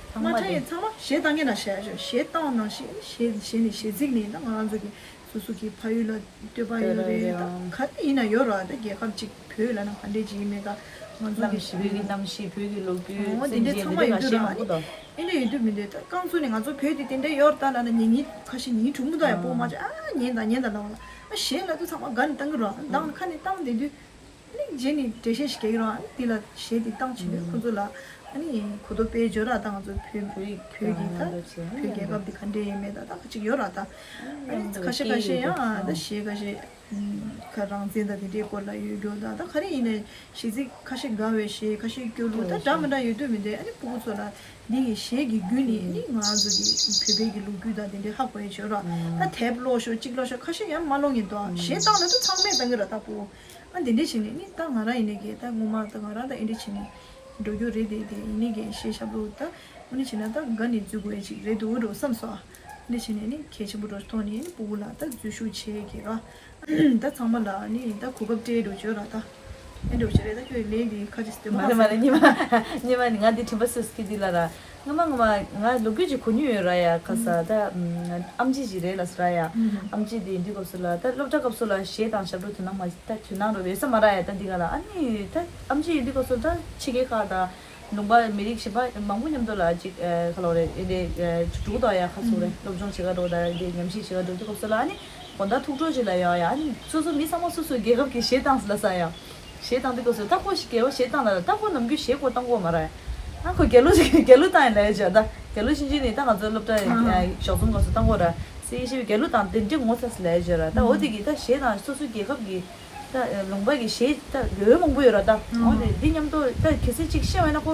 ཚང་མ་མ་འཁྲབ་དེ་མཁན་ཚང་མ་གཞས་བཏང་མཁན་ལ་བྱས་ཡ་ཆོག་གཞས་བཏང་ནང་བཞིན་ཨ་ནི་གཞས་གཞས་ནི་གཞས་ཚིག་ནི་ད་ང་རང་ཚོ་གི་སོ་སོ་གི་ཕ་ཡུལ་ལ་བསྟོད་པ་ཡོད་རེད། ད་ག་དེ་ཡིན་ན་ཡོད་ར། ད་རྒྱལ་ཁབ་ཅིག་བོད་ལ་ན་ག་འདྲས་ཅིག་ཡིན་མེད་ད་ང་ཚོ་གི་གནམ་གཤིས། བོད་ཀྱི་གནམ་གཤིས། བོད་ཀྱི་ལོ་རྒྱུས། ཨོ་དེ་འདྲས་ཚང་མ་ཡོད་དུས་ར། ཨ་ནི་ཨེ་འདྲས་ཡོད་དུས་མི་འདུག་ད་རྐང་ཚོ་ནས་ང་ཚོ་བོད་དེ་དེ་འདྲས་ཡོད་ར་ད་ལ་ན་ཉན་ཉན་ཁ་ཤས་ཉན་གྲུང་མོ་ད་ཡ་སྤོ་མ་ཅིག་ཨ་ཉན་ད་ཉན་ད་ལ་བ་ལ་ཨ་གཞས་ལ་དུ་ཚང་མ་དགའ་ནས་བཏང་གི་ར། ཨ་མདང་ཁ་ནས་བཏང་བསྡད་དུས། ཨ་ནི་རྗེས་ནས་འགྲེལ་བཤད་ཞིག་རྒྱག་གི་རོགས། ཨ་ནི་འདི་ལ་གཞས་འདི་བཏང་བྱས་ནས་ཁོ་ཚོ་ལ་ཨ་ནི་གོ་རྟོགས་སྤེལ་འཇོག་ར། ད་ང་ཚོ་བོད་བོད་ཀྱི་ད་བོད་རྒྱལ་ཁབ་འདི་ག་འདྲས་ཡིན་མེད་ད་ད་ག་ཅིག་ཡོད་ར་ད། ཨ་ནི་ཁ་ཤས་ཁ་ཤས་ཡང་ཨ་ད་གཞས་ཁ་ཤས་ཁ་རང་བཙན་ད་དེ་འདྲའི་སྐོར་ལ་ཡོད་རྒྱུ་ད་ད་ག་རེ་ཡིན་ནའི་གཞས་ཚིག་ཁ་ཤས་དགའ་བའི་གཞས་ཁ་ཤས་སྐྱོ་ལུགས་ད་འདྲ་མི་འདྲ་ཡོད་དུས་མི་འདྲ། ཨ་ནི་སྤུ་གུ་ཚོ་ལ་འདི་ཡི་གཞས་ཀྱི་བརྒྱུད་ནས་ཨ་ནི་ང་རང་ཚོ་གི་བོད་པའི་གི་ལོ་རྒྱུས་ད་དེ་འདྲའི་ཧ་གོ་ཡ་ཆོད་ར། ད་དེབ་ཀློག་ཤོག་གཅིག་ཀློག་ཤོག་ཁ་ཤས་ཡང་མ་ཀློག་ཉན་དོ། གཞས་བཏང་ན་ད་ཚང་མས་བཏང་གི་ར་ད་སྤུ་གུ། ཨ་འདི་འདྲས་བྱས་ནས་ནི་ད་ང་རང་ཡིན་ནའི་གི་ད་སྔོན་མ་ད་ང་རང་ད་ཨེ་འདྲས་བྱས་ནས་འགྲོ་རྒྱུ་རེད་དེ། དེ་ཡིན་ནའི་གི་གཞས་ཞབས་བྲོ་ད་དངོས་གནས་བྱས་ན་ད་དགའ་ནས་འཛུལ་དགོས་ཡ་ཅིག་རེད་འདུག་འགྲོ་བསམ་སོང་། ཨ་འདྲས་བྱས་ནས་ནི་གལ་ཆེན་པོ་འགྲོ་མཐོང་ནས་ནི་སྤུ་གུ་ལ་ད་འཛུལ་ཞུགས་བྱེད་ཀྱི་ར། ད་ཚང་མ་ལ་ནི་ད་གོ་སྐབས་སྤྲད་འགྲོ་བྱོས་ར་ད། ཨེ་འགྲོ་བྱོས་རེད། ད་ཁྱོད་ལན་འདི་ཁ་ཅིག་སྟོན་མ་མ་རེད་མ་རེད། ཉི་མ་ཉི་མ་ནི་ང་འདི་དྲན་པ་སོས་ཀི་འདི་ལ་ར། སྔོན་མ་སྔོན་མ་ང་ལོ་རྒྱུས་ཅིག་གོ་མྱོང་ཡོད་ར་ཡ། ཁ་ས་ད་ཨམ་ཆི་ཞིག་རེད་ལ་སོ་ར་ཡ། ཨམ་ཆི་དེ་འདི་སྐབས་སུ་ལ་ད་སློབ་གྲྭ་སྐབས་སུ་ལ་གཞས་དང་ཞབས་བྲོ་དོ་སྣང་མ་ད་དོ་སྣང་རོ་ཡོད་ས་མ་ར་ཡ། ད་འདི་ག་ལ་ཨ་ནི་ད་ཨམ་ཆི་འདི་སྐབས་སུ་ད་ཕྱི་རྒྱལ་ཁག་དང་ལུང་པ་མི་རིགས་གཞན་པ་མང་པོ་མཉམ་དུ་ལ་ཅིག་ཁ་ལོ་རེ་ཨེ་འདྲས་འགྲོ་དང་ཡ། ཁ་སོ་རེ་སློབ་སྦྱོང་བྱེད་ག་འགྲོ་དང་འདི་ཉམས་ཞིབ་བྱེད་ག་འགྲོ་དུས་སྐབས་སུ་ལ་ཨ་ནི་དགོང་དག་ཐུག་འཕྲོ་ཅིག་ལ་ཡ་ཡ་ཨ་ནི་སོ་སོ་མི་ཚང་མ་སོ་སོའི་རྒྱལ་ཁབ་ཀྱི་གཞས་བཏང་ལ་ས་ཡ། གཞས་བཏང་དུས་སྐབས་སུ་ད་ཁོ་ཞིག་རྒྱལ་བ་གཞས་བཏང་ལ་ད་ཁོ་ནམ་རྒྱུན་གཞས་ཁོ་བཏང་གོ་མ་ར། ཨ་ཁོ་རྒྱལ་གླུ་ཞིག་རྒྱལ་གླུ་བཏང་ཡིན་ལས་བྱ་ད་རྒྱལ་གླུ་ཤིན་ཅི་ནི་ད་ང་ཚོ་སློབ་གྲྭ་ཞོགས་ཚོམ་སྐབས་སུ་བཏང་གོ་ར། སེ་ཤི་རྒྱལ་གླུ་དང་དེ་འདྲའི་ངོ་ཚ་ལས་བྱ་ར། ད་འོ་དེ་གི་ད་གཞས་དང་སོ་སོའི་རྒྱལ་ཁབ་ཀྱི་ད་ལུང་པ་གི་གཞས་ད་ཡོད་མང་པོ་ཡོད་ར། ད་འོ་དེ་འདི་མཉམ་དུ་ད་གལ་སྲིད་ཅིག་ཤེས་བས་ན་ཁོ་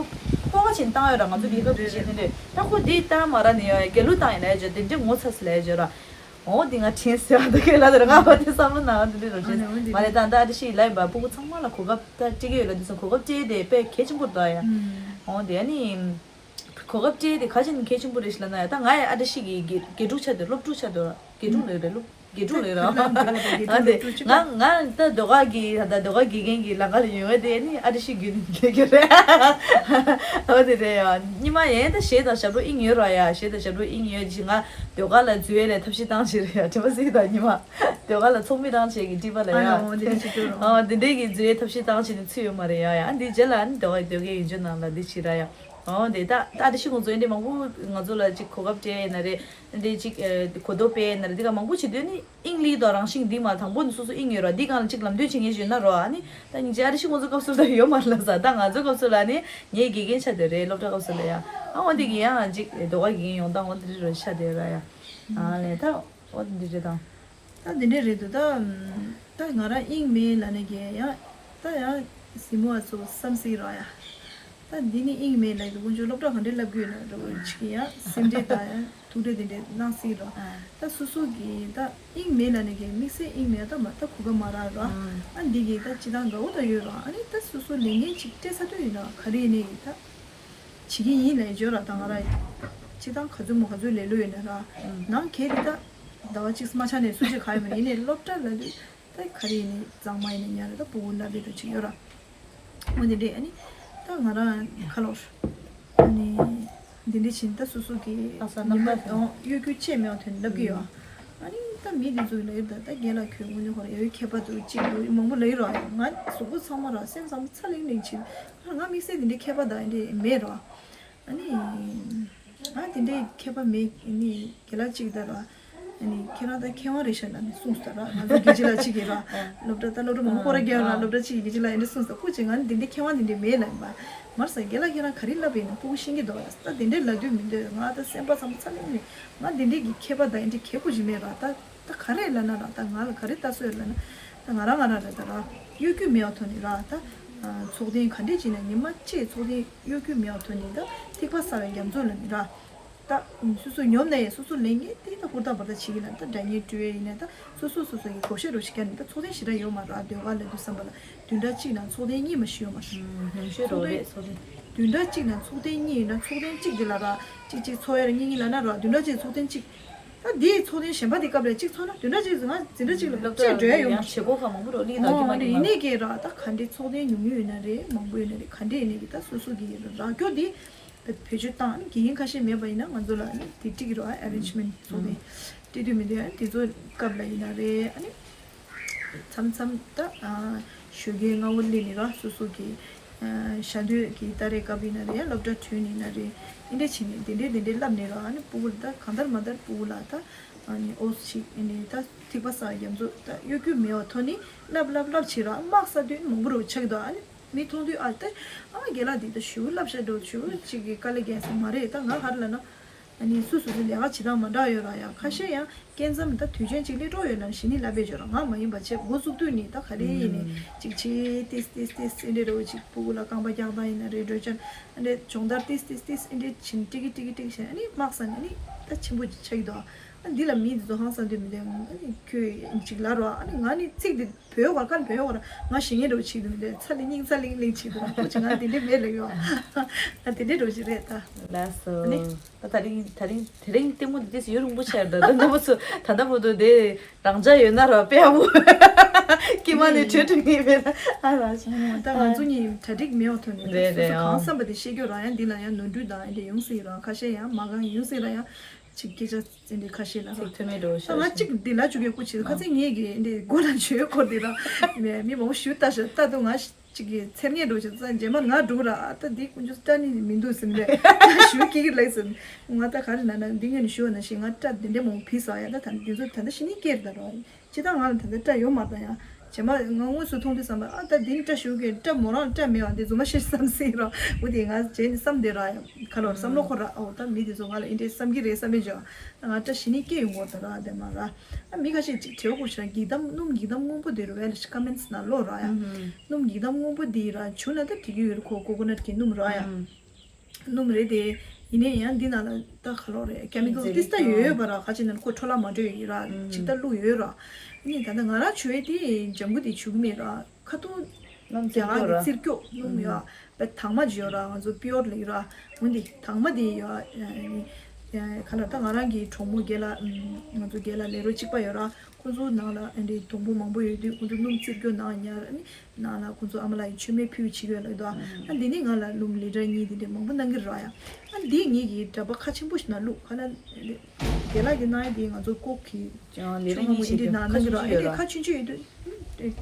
ཁོ་ག་ཆེན་བཏང་ཡོད་ར། ང་ཚོ་རྒྱལ་ཁབ་ཀྱི་གཞས་དེ་འདྲས་ད་ཁོ་འདི་བཏང་མ་ར་ནི་ཡོད་རྒྱལ་གླུ་བཏང་ཡིན་ལས་བྱ་དེ་འདྲའི་ངོ་ཚ་ལས་བྱ་ར། འོ་འདི་ང་དྲན་ཟེར་བ་ད་ཁས་ལ་དེར་ང་བ་དེ་བསམ་བློ་ནང་དེ་འདྲ་རོ་ཞེས་མ་རེད། ད་ཨ་ཏི་ཤི་ལ་ཡིན་པ་སྤུ་གུ་ཚང་མ་ལ་གོ་སྐབས་ད་སྤྲད་ཀྱི་ཡོད་ལ་འདི་ཚོ་གོ་སྐབས་སྤྲད་དེ་དཔེ་གལ་ཆེན་པོ་རེད་ད་ཡ། འོ་དེ་ཨ་ནི་གོ་སྐབས་སྤྲད་དེ་ག་ཅིན་གལ་ཆེན་པོ་རེད་ཞེས་ལབ་ན་ཡ། ད་ང་ཡ་ཨ་ཏི་ཤི་གི་དགེ་དགེ་ཕྲུག་ཆགས་དུས་སློབ་ཕྲུག་ཆགས་དུས་དགེ་ཕྲུག་ལས་རེད་སློབ། དགེ་ཕྲུག་ལས་ར། ཨ་དེ་ང་ང་ད་ཟློས་གར་གྱི་ད་ཟློས་གར་དགེ་རྒན་གྱི་ལམ་ཁ་ལ་ཡོང་བ་དེ་ནི་ཨ་ཏི་ཤི་རྒྱུན་ནས་རྒྱལ་རྒྱུ་རེད། ཨོ་དེ་རེད་ཡ། ཉི་མ་ཡན་ད་གཞས་དང་ཞབས་བྲོ་དབྱིངས་ཡོད་ར་ཡ། གཞས་དང་ཞབས་བྲོ་དབྱིངས་ཡོད་ཅིག་ང་ཟློས་གར་ལ་འཛུལ་ཡས་ལས་ཐབས་ཤེས་བཏང་བྱས་རེད་ཡ། དྲན་པ་གསོས་དང་ཉི་མ་ཟློས་གར་ལ་ཚོགས་མི་བཏང་བྱས་ཀྱི་ཀྲི་པ་ལ་ཡ། ཨོ་དེ་འདྲ་ཅིག་ཅོ་ར། ཨོ་དེ་འདྲས་ཀྱི་འཛུལ་ཡས་ཐབས་ཤེས་བཏང་བྱས་ནས་ཚུད་ཡོད་མ་རེད་ཡ་ཡ། འདི་རྗེས་ལ་ནི་ཟློས་གར་ཟློས་གར་ཡིན་རྒྱུ་ནང་ལ་འདི་བྱེད་ར་ཡ། ཨོ་དེ་ད་ད་ཨ་ཏི་ཤི་ཁོང་ཚོ་ཨེ་འདྲས་མང་པོ་ང་ཚོ་ལ་ཅིག་གོ་སྐབས་སྤྲད་ཡིན་ན་རེད། འདི་ཅིག་ཨ་གོ་རྟོགས་སྤེལ་ན་རེད། འདི་ག་མང་པོ་བྱེད་དུས་ནི་དབྱིངས་ལི་དང་རང་བཞིན་འདི་མ་དང་པོ་ནི་སོ་སོ་དབྱིངས་ཡོད་ར། འདི་གང་ལ་ཅིག་ལམ་སྟོན་བྱེད་མཁན་ཞིག་ཡོད་ན་རོ། ཨ་ནི་ད་སྙིང་རྗེ་ཨ་རི་ཤི་ཁོང་ཚོ་སྐབས་སུ་ད་ཡོད་མ་རེད་ལ་ས། ད་ང་ཚོ་སྐབས་སུ་ལ་ནི་ངའི་དགེ་རྒན་ཆགས་བསྡད་རེད་སློབ་གྲྭ་སྐབས་སུ་ལ་ཡ། ཨ་འོ་འདི་གི་ཡང་ཅིག་ཟློས་གར་དགེ་རྒན་ཡོང་སྟངས་འོ་འདི་རེད་རོ་ཆགས་བསྡད་ར་ཡ། ཨ་ལས་ད་འོ་འདི་རེད་དང་། ད་འདི་འདྲས་རེད་འདུག་ད་ད་ང་རང་དབྱིངས་མེད་ལ་ནི་གི་ཡ། ད་ཡ་གཟིགས་མོ་བ་ཚོ་བསམ་སྲིད་རོ་ཡ། ད་འདི་ནི་དབྱིངས་མེད་ལ་ཡི་དགོན་ཆོས་སློབ་གྲྭ་ག་འདྲས་བསླབ་རྒྱུ་ཡོད་ན་རོ་ཅིག་ཡ་སེམས་ཁྲལ་དང་ཡ་ཐུགས་ཁྲལ་དེ་འདྲས་གནང་སྲིད་རོ། ད་སོ་སོ་གི་ད་དབྱིངས་མེད་ལ་ནི་གི་དམིགས་བསལ་དབྱིངས་མེད་ད་མ་ད་གོ་སྐབས་མ་རག་རོ། ཨ་འདི་གི་ད་སྤྱི་བཏང་དགའ་བོ་ད་ཡོད་རོ། ཨ་ནི་ད་སོ་སོ་ལས་འགན་ཅིག་སྤྲད་ཚར་དུས་ཡིན་ན་ག་རེ་ཡིན་ནའི་ད་བྱེད་ཀྱི་ཡིན་ལས་བརྗོད་ར། ད་ང་ར་སྤྱི་བཏང་ག་ཚོད་མོ་ག་ཚོད་ལས་ལོ་ཡོད་ན་ར་ནང་གལ་ཏེ་ད་ཟླ་བ་གཅིག་མ་ཆགས་ནས་སུ་ཅིག་ག་ཡོད་མ་ཡིན་ནའི་སློབ་གྲྭ་ལ་དུས། ད་ག་རེ་ཡིན་ནའི་གཙང་མ་ཡིན་ནའི་ཉར་རེད། ད་སྤུ་གུ་ན་བའི་འགྲོ་ཅིག་ཡོད་ར། འོ་དེ་འདྲས་ཨ་ནི་ད་ང་རང་ཁ་ལོར་ཨ་ནི་ དེ་འདྲ་བྱིན་ད་སོ་སོ་གི་ཨ་ས་ཉི་མ་ནག་པ་དང་གཡོ་སྒྱུ་ཆད་མེད་པ་དོན་ལབ་ཀྱི་ཡོད། ཨ་ནི་ད་མི་དེ་ཚོ་ལ་ཡོད་ད་ད་རྒན་ལགས་ཁྱོད་དངོས་གནས་ཁོ་ར་ཡོད་མཁས་པ་འདུག་ཅིག་འདུག་མང་པོ་ལ་ཡོད་ར། ང་གཟུགས་པོ་ཚང་མ་ར་སེམས་ཚང་མ་ཚ་ལིང་ལིང་བྱེད། ང་དམིགས་བསལ་དེ་འདྲའི་མཁས་པ་དང་འདྲ་མེད་ར། ཨ་ནི། ང་དེ་འདྲའི་མཁས་པ་མེད་ནི་རྒན་ལགས་གཅིག་ད་ར། ཨ་ནི་ཁྱེད་རང་ད་མཁས་དབང་རེད་ཤག་ལབ་ནས་གསུངས་སོང་ད་ར། ང་ཚོ་དགེ་ཆེ་ལགས་གཅིག་གིས་ར། སློབ་གྲྭ་ད་སློབ་གྲྭ་མང་པོ་སྐོར་ར་རྒྱག་ཡོད་ར། སློབ་གྲྭ་གཅིག་གི་དགེ་ཆེ་ལགས་ཨེ་འདྲ་གསུངས་སོང་། སྐུ་མཁྱེན་ང་ནི་དེ་འདྲའི་མཁས་དབང་དེ་འདྲའི་མེད་ལབ་ཡིན་པ། མར་ས་རྒན་ལགས་ཁྱེད་རང་ག་རེ་ལབ་ཡིན་ན་སྤུ་གུ་ཤེས་ཀྱི་འདུག་ད་དེ་འདྲའི་ལབ་འདོད་མི་འདོད། ང་ད་སེམས་པ་ཚང་མ་ཚ་ལེ་ནས་ང་དེ་འདྲའི་གི་མཁས་པ་དང་ཨེ་འདྲའི་གལ་ཁུ་ཞིག་མེད་ར། ད་ད་ག་རེ་ལབ་ན་ར་ད་ང་ལ་ག་རེ་ལྟ་སྲོལ་ལབ་ན་ད་ང་རང་ང་རང་ར་ད་ར་གཡོ་སྒྱུ་མེད་པ་ཐོག་ནས་ར་ད་ཚོགས་ཐེངས་ག་འདྲས་བྱས་ན་ཉི་མ་གཅིག་ཚོགས་ཐེངས་གཡོ་སྒྱུ་མེད་པ་ཐོག་ནས་ད་ཐིགས་པ་བསགས་པའི་རྒྱ་མཚོ་ལབ་ནས་ར། ད་སོ་སོ་ཉོབ་ན་ཡང་སོ་སོ་ལེན་མཁན་དེ་ད་ཧུར་ཐག་འབད་ཐག་བྱེད་ཀྱི་ལ་ད་སྒྲ་སྙན་སྤྲོད་ཡིན་ན་ད་སོ་སོ་སོ་སོ་ཡི་བགོ་བཤའ་རོགས་ཤིག་བརྒྱབ་ནས་ད་ཚོགས་ཐེངས་ཞེ་དྲག་ཡོད་མ་རེད། ཟློས་གར་ལབ་དུས་ཙམ་པ་ལ་བདུན་ཕྲག་གཅིག་ནང་ཚོགས་ཐེངས་གཉིས་མ་ཞིག་ཡོད་མ་རེད། ཉུང་ཤོས་རོགས་རེད་ཚོགས་ཐེངས། བདུན་ཕྲག་གཅིག་ནང་ཚོགས་ཐེངས་གཉིས་ཡིན་ན་ཚོགས་ཐེངས་གཅིག་དེ་ལ་ར་གཅིག་གཅིག་ཚོགས་ཡ་ར་གཉིས་གཉིས་ལབ་ན་ར་བདུན་ཕྲག་གཅིག་ཚོགས་ཐེངས་གཅིག་ད་དེའི་ཚོགས་ཐེངས་གཞན་པ་དེ་སྐབས་ལ་གཅིག་ཚོགས་ན་བདུན་ཕྲག་གཅིག་ང་འཛིན་གྲྭ་གཅིག་ལ་སློབ་གྲྭ་བྱས་འགྲོ་ཡ་ཡོད་མ་ཡང་རེད། བྱེད་སྒོ་ཁག་མང་པོ་རོགས་ལི་དང་ཨོ་ཁྱིམ་རེད། ཡིན་ནའི་ཀྱེ་ར་ད་ག་འདྲའི་ཚོགས་ཐེངས་ཉུང་ཉུང་ཡོད་ན་རེད་མང་པོ་ཡོད་ན་རེད་ག་འདྲས་ཡིན་ནའི་ཀྱེ་ད་སོ་སོ་གི་ར་སྐྱོ་དེ། བེད་སྤྱོད་བཏང་ཨ་ནི་དགེ་རྒན་ཁ་ཤས་མེད་པ་ཡིན་ན་ང་ཚོ་ལ་ཨ་ནི་དེ་འགྲིག་གི་རེད་བ། ཨེ་རེན་ཇི་མེན་ཊི་ཚོགས་ནས་སྤྲད་དུས་མི་འདུག་ཨ་ནི་དེ་ཚོ་སྐབས་ལ་ཡིན་ན་རེད། ཨ་ནི་མཚམས་མཚམས་ད་ཞོགས་ཀའི་སྔ་པོ་སླེབས་ནས་ར་སོ་སོ་གི་ཞག་སྡོད་ཀྱི་ཏ་རེ་སྐབས་ཡིན་ན་རེད། ཡང་སློབ་གྲྭ་གྲོལ་ནས་ཡིན་ན་རེད། ཨེ་འདྲས་བྱས་ནས་དེ་འདྲས་དེ་འདྲས་ལབ་ནས་ར་ཨ་ནི་སྤུ་གུ་ལ་ད་གང་ལྟར་མ་ལྟར་སྤུ་གུ་ལ་ད་ཨ་ནི་ཨོ་ཞིག་ཨེ་ནས་ད་ཐིགས་པ་བསགས་རྒྱ་མཚོ་ད་གཡོ་སྒྱུ་མེད་པ་ཐོག་ནས་ལབ་ལབ་ལབ་བྱས་ར་དམག་ས་དུས་མང་པོ་རུ་ཆགས་ཀྱི་འདུག་ཨ་ནི། མི་མཐོང་དུས་ཨ་ཏེ་ཨ་རྒན་ལགས་འདི་ད་ཞུ་ལབ་ཤ་འགྲོ་ཞུ་གཅིག་གི་དཀའ་ལས་རྒྱག་ས་མ་རེད། ད་ང་ག་རེ་ལབ་ན་ཨ་ནི་སུ་སུ་སུ་ལས་ཀ་བྱེད་སྟངས་མ་འདྲ་ཡོད་ར་ཡ། ཁ་ཤས་ཡང་སྐྱེ་མཚམས་ད་དུས་ཆེན་གཅིག་སླེབས་འགྲོ་ཡོད་ན་གཞི་ནས་ལབ་པའི་འཇོག་ར་ང་མ་ཡིན་པ་བྱས་འགོ་བཙུགས་དུས་ནས་ད་ག་རེ་ཡིན་ནས་གཅིག་བྱས་ཏིས་ཏིས་ཏིས་ཨེ་འདྲས་རེ་བ་གཅིག་སྤུ་གུ་ལ་རྐང་པ་རྒྱག་སྟངས་ཡིན་ན་རེད། འགྲོ་ཆ་ཨ་འདྲས་སྦྱོང་བརྡར་ཏིས་ཏིས་ཏིས་ཨེ་འདྲས་བྱིན་ཀྲིག་ཀི་ཀྲིག་ཀི་ཀྲིག་བྱས་ཨ་ནི་དམག་ས་ནས་ཨ་ནི་ད་ཆེན་པོ་ཆགས་ཀྱི་འདུག་ཨ་འདི་ལ་མི་འདི་ཚོ་ཧང་སང་དུས་མི་འདུག་ཨ་ནི་ཁྱོད་གཅིག་ལབ་རོགས་ཨ་ནི་ང་ནི་ཚིག་འདི། བོད་བར་ཁ་བོད་བར་ང་ཞེ་ངེས་འདྲ་བོ་བྱེད་ཀྱི་འདུག་མི་འདུག་ཚ་ལི་སྙིང་ཚ་ལིང་ལིང་བྱེད་ཀྱི་འདུག་ཁོ་ཅི་ང་དེ་འདྲས་མེད་ལབ་ཡོད། ང་དེ་འདྲས་འདྲ་བོ་ཞིག་རེད་ད། ལགས་སོ། ཨ་ནི། ད་དེ་རིང་དེ་རིང་དེ་རིང་ལྟད་མོ་འདི་ཏོག་ཙམ་ཡུན་རིང་པོ་ཆགས་ཡོད་ད། ད་ནུ་མོ་ཚོ་ད་ལྟ་བར་དུ་དེ་རང་འཇགས་ཡོད་ན་ར་དཔེ་ཡག་པོ། ཀྱེ་མ་ནས་བྲོས་བྲོས་ངེས་མེད་ད། ཨ་ལ་ཞིག་ད་ང་ཚོ་གཉིས་གྲ་སྒྲིག་མེད་པ་ཐོན་ནས་རེད་སོ་རེད་སོ་ཨང་གང་བསམ་པ་དེ་བཤད་རྒྱུ་རང་ཡང་འདི་ལ་ཡང་ནོར་འཁྲུལ་དང་ཨེ་འདྲས་ཡོང་སྲིད་ར་ཁ་ཤས་ཡང་མ་གང་ཡོང་སྲིད་ར་ཡང་། ཅིག་སྐད་ཆ་ཙེ་འདྲའི་ཁ་ཤས་ལ་ར། ཚིག་ཐོན་མེད་འགྲོ་ད་ང་ཤག་གཅིག་འདི་ལ་བཅུག་ཡོད་སྐུ་ཆེ་ཁ་ཚེ་ངེད་ཀྱི་འདི་སྒོ་ལ་བྱོས་སྐོར་འདི་ར། མི་མང་པོ་ཞུ་ལྟ་ཤག་ལྟ་དུ་ང་གཅིག་གི་ཚེར་ངེས་འགྲོ་ཤག་རྗེས་མ་ང་འགྲོ་ར་ད་འདི་ཀུན་ཆུ་སྐྲ་ནི་མི་འདུག་ཟིན་རེད། ད་ཞུ་ཀི་ཀི་ལེགས་ཟིན། ང་ད་ག་རེ་ན་ན་འདི་ངས་ནི་ཞུ་བ་ན་ཞིག་ང་སྐྲ་འདི་འདྲའི་མང་པོ་བིས་ཡ་ད་ད་འདི་ཚོ་ད་ད་ཤི་ནི་སྐྱེར་ད་ར། ཅི་ད་ང་ལ་ད་ལྟ་སྐྲ་ཡོད་མ་རེད་ཡ། རྗེས་མ་ང་དངོས་སུ་མཐོང་དུས་བསམ་པ་ཨ་ད་འདི་ནི་སྐྲ་ཞུ་གི་སྐྲ་མོ་རང་སྐྲ་མེད་བ་འདི་རྫུན་མ་ཤེས་བསམ་སྲིད་ར། འོ་དེ་ང་རྗེས་ནི་བསམ་བསྡད་ར་ཡ། ཁ་ལོར་བསམ་བློ་འཁོར་ར་ཨོ་ད་མི་དེ་ཚོ་ང་ལ་ཨེ་འདྲས་བསམ་གི་རེད་བསམ་མེད་ཅོ། ང་སྐྲ་ཞི་ནི་སྐྱེ་ཡོང་གོ་ད་ར་དེ་མ་ར། ཨ་མི་ཁ་ཤས་ཅིག་དྲེའུ་ཁུར་ཤ་འགྱིག་དམ་སྣུམ་འགྱིག་དམ་སྔོན་པོ་དེ་རུ་བས་ལ་ཤི་ཀ་མེན་སི་ན་ལོ་ར་ཡ། སྣུམ་འགྱིག་དམ་སྔོན་པོ་དེ་ར་ཆུ་ན་ད་དྲི་གི་ཡོད་ར་ཁོ་ཀོ་ཀོ་ནཊ་གི་སྣུམ་ར་ཡ། སྣུམ་རེད་དེ། ཡིན་ནའི་ཡང་འདི་ནང་ལ་ད་ག་ལོག་རེད་ཀེ་མི་ཀལ་ཏིས་ད་ཡོད་ཡོད་པ་ར་ཁ་ཅིག་ནང་ཁོ་འཕྲོ་བརླག་མ་འགྲོ་ཡོད་ཡིན་ར་ཅིག་ད་བླུག་ཡོད་ར། ཨ་ནི་ད་ལྟ་ང་རང་བྱུ་ཡོད་དེ་ལྗང་གུ་དེ་བྱུག་གི་མེད་ར་ཁ་ཐུག་རྒྱ་གར་གི་རྩིར་སྐྱོ་སྣུམ་ཡོད་པ་དྭངས་མ་ཅིག་ཡོད་ར་ང་ཚོ་པིའོར་ལ་ཡོད་ར། འོན་ཏེ་དྭངས་མ་དེ་ཡོད་ཨ་ནི་ག་ལ་ད་ང་རང་གི་གྲོགས་མོ་རྒན་ལགས་ང་ཚོ་རྒན་ལགས་ལས་རོགས་གཅིག་པ་ཡོད་ར། ཁོ་ཚོ་ནང་ལ་ཨ་འདྲའི་སྡོང་པོ་མང་པོ་ཡོད་དུས་ཁོ་ཚོ་སྣུམ་རྩིར་སྐྱོ་ནང་ཉར་ཨ་ནི་ནང་ལ་ཁོ་ཚོ་ཨ་མ་ལགས་ཀྱིས་མཆོད་མེ་ཕུལ་བྱེད་ཀྱི་ཡོད་ལ་ཡོད་དོ། ཨ་འདི་ནི་ང་ལ་སྣུམ་ལི་ཊར་གཉིས་དེ་འདྲ་མང་པོ་གནང་གི་རེད་ཡ། ཨ་འདི་ངེད་ཀྱིས་འདྲ་པར་ཁ་ཆེན་པོ་ཞིག་ནང་བླུགས་ཁ་ལ་རྒན་ལགས་ཀྱིས་གནང་ཡ་དེ་ང་ཚོ་ལྐོག་གི་ལི་ཊར་ཆུང་ངུ་གཉིས་དེ་ནང་གནང་གི་རེད་ཡ། ཨ་འདི་ཁ་ཆུང་ཆུང་ཡོད་དུས་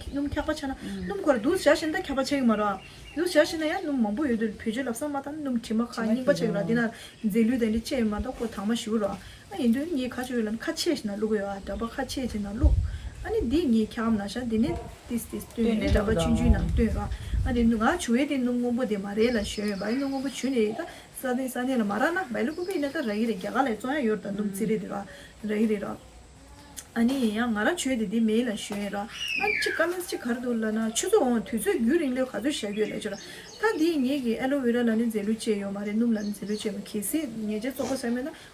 སྣུམ་འཁྱག་པ་ཆགས་ན་སྣུམ་ཁོ་ར་འདུག་བཞག་བཞིན་ད་འཁྱག་པ་ཆགས་ཀྱི་མ་རེད། འདུག་བཞག་བཞིན་ན་ཡང་སྣུམ་མང་པོ་ཡོད་དུས་བེད་སྤྱོད་ལབ་ས་མ་ཐང་སྣུམ་དྲི་མ་ཁ་རྙིང་པ་ཆགས་ཀྱི་རེད། འདི་ན་རྫས་ལུད་དེ་འདྲ་བཅས་ཡོད་མ་གཏོགས་ཁོ་དྭངས་མ་ཞུ་རོགས། ཨ་ཡིན་དུས་ངས་ཁ་ཆུ་ཡོད་ལ་ཁ་ཆེ་ཞིག་ནང་བླུག་གི་ཡོད་ཨ། འདྲ་པར་ཁ་ཆེ་ཞིག་ནང་བླུག་ཨ་ནི་འདི་ངས་འཁྱག་ནང་བཞག་འདི་ནས་ཏིས་ཏིས་བཏོན་ནས་འདྲ་པར་ཆུང་ཆུང་ནང་བཏོན་རོགས། ཨ་ནི་ང་བྱུ་བའི་དེ་སྣུམ་སྔོན་པོ་དེ་མ་རེད་ལ་ཞོན་ཡོད་པ། ཨ་ནི་སྣུམ་སྔོན་པོ་བྱུ་ནས་ད་ས་གནས་ས་གནས་ལ་མ་རག་ན་བའི་ལུ་ཀུ་པི་ཡིན་ན་ད་རག་གི་རེད། རྒྱ་གར་ལ་བཙོང་ཡ་ཡོད་རེད། ད་སྣུམ་རྩི་རེད་དེ་ར་རག་གི་རེད་ར། ཨ་ནི་ཡང་ང་རང་བྱུ་དེ་འདི་མེད་ལ་ཞོན་ཡོད་ར། ཨ་ཅི་ཀ་མེས་ཅི་གར་འདུག་ལབ་ན་ཆུ་ཚོད་འོང་དུས་ཚོད་རྒྱུན་རིང་ལས་ག་ཚོད་བཞག་རྒྱུ་ལ་ཅོ་ར། ད་འདི་ངེད་ཀྱི་ཨེ་ལོ་ཝེ་ར་ལ་ནི་རྫས་ལུད་བཅས་ཡོད་མ་རེད། སྣུམ་ལ་ནི་རྫས་ལུད་བཅས་མ་གལ་སྲིད་ཉེས་ཆད་བཙོག་པ་ཟ་མེད་ན།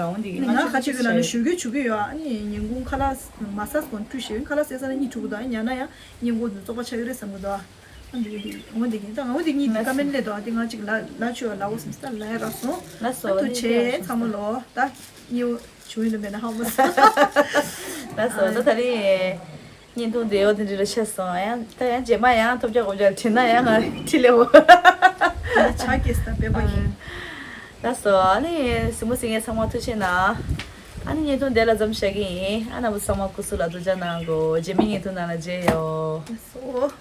ལ་འོ་འདི་ང་ཁ་ཆེ་གི་ལ་ནི་ཞུ་གི་ཆུ་གི་ཡོད། ཨ་ནི་ཉིན་གུང་ཁ་ལག་མ་ཟ་སོང་བཀྲུས་ཞེས་ཁ་ལག་ཟས་ས་ན་གཉིད་ཁུག་གི་འདུག་ཨ་ཉལ་ན་ཡང་ཉིན་གུང་དུ་བཙོག་པ་ཆགས་ཀྱི་རེད་བསམ་གི་འདུག་ཨ་འདི་འོ་འདི་ཡིན་ད་འོ་འདི་གཉིད་འདི་ཀ་མེད་ལས་འདུག་ཨ་འདི་ང་ཅིག་ལ་ལ་ཆུ་ལ་འོ་སེམས་ས་ལ་ཡ་རག་སོང་། ལ་སོ་ཨ་ཐུགས་ཆེ་ཚང་མ་ལོ་ད་གཉིད་བྱུང་ཡིན་ནམ་མེད་ན་ཧ་མ་སོང་། ལ་སོ་ད་ད་རིང་བརྙན་ཐུང་བདེ་བ་དེ་འདྲ་ལ་ཤར་སོང་། ཡང་ད་ཡང་རྗེས་མ་ཡང་ཐོབ་རྒྱག་གོ་རྒྱག་བྲིས་ན་ཡང་ང་ཁྲི་ལེའོ། ཆ་སྐྱེས་ས་དཔེ་པོ་ཡིན། ལགས་སོ། ཨ་ནི་གཟིགས་མོ་གཟིགས་མཁན་ཚང་མ་ཐུགས་རྗེ་གནང་། ཨ་ནི་བརྙན་ཐུང་འདི་ལ་མཚམས་བཞག་གི་ཡིན། ཨ་རྣམ་པ་ཚང་མ་སྐུ་གཟུགས་ལ་ཐུགས་ཅག་གནང་གོ་རྗེས་མའི་བརྙན་ཐུང་ནང་ལ་མཇལ་ཡོང་། ལགས་སོ།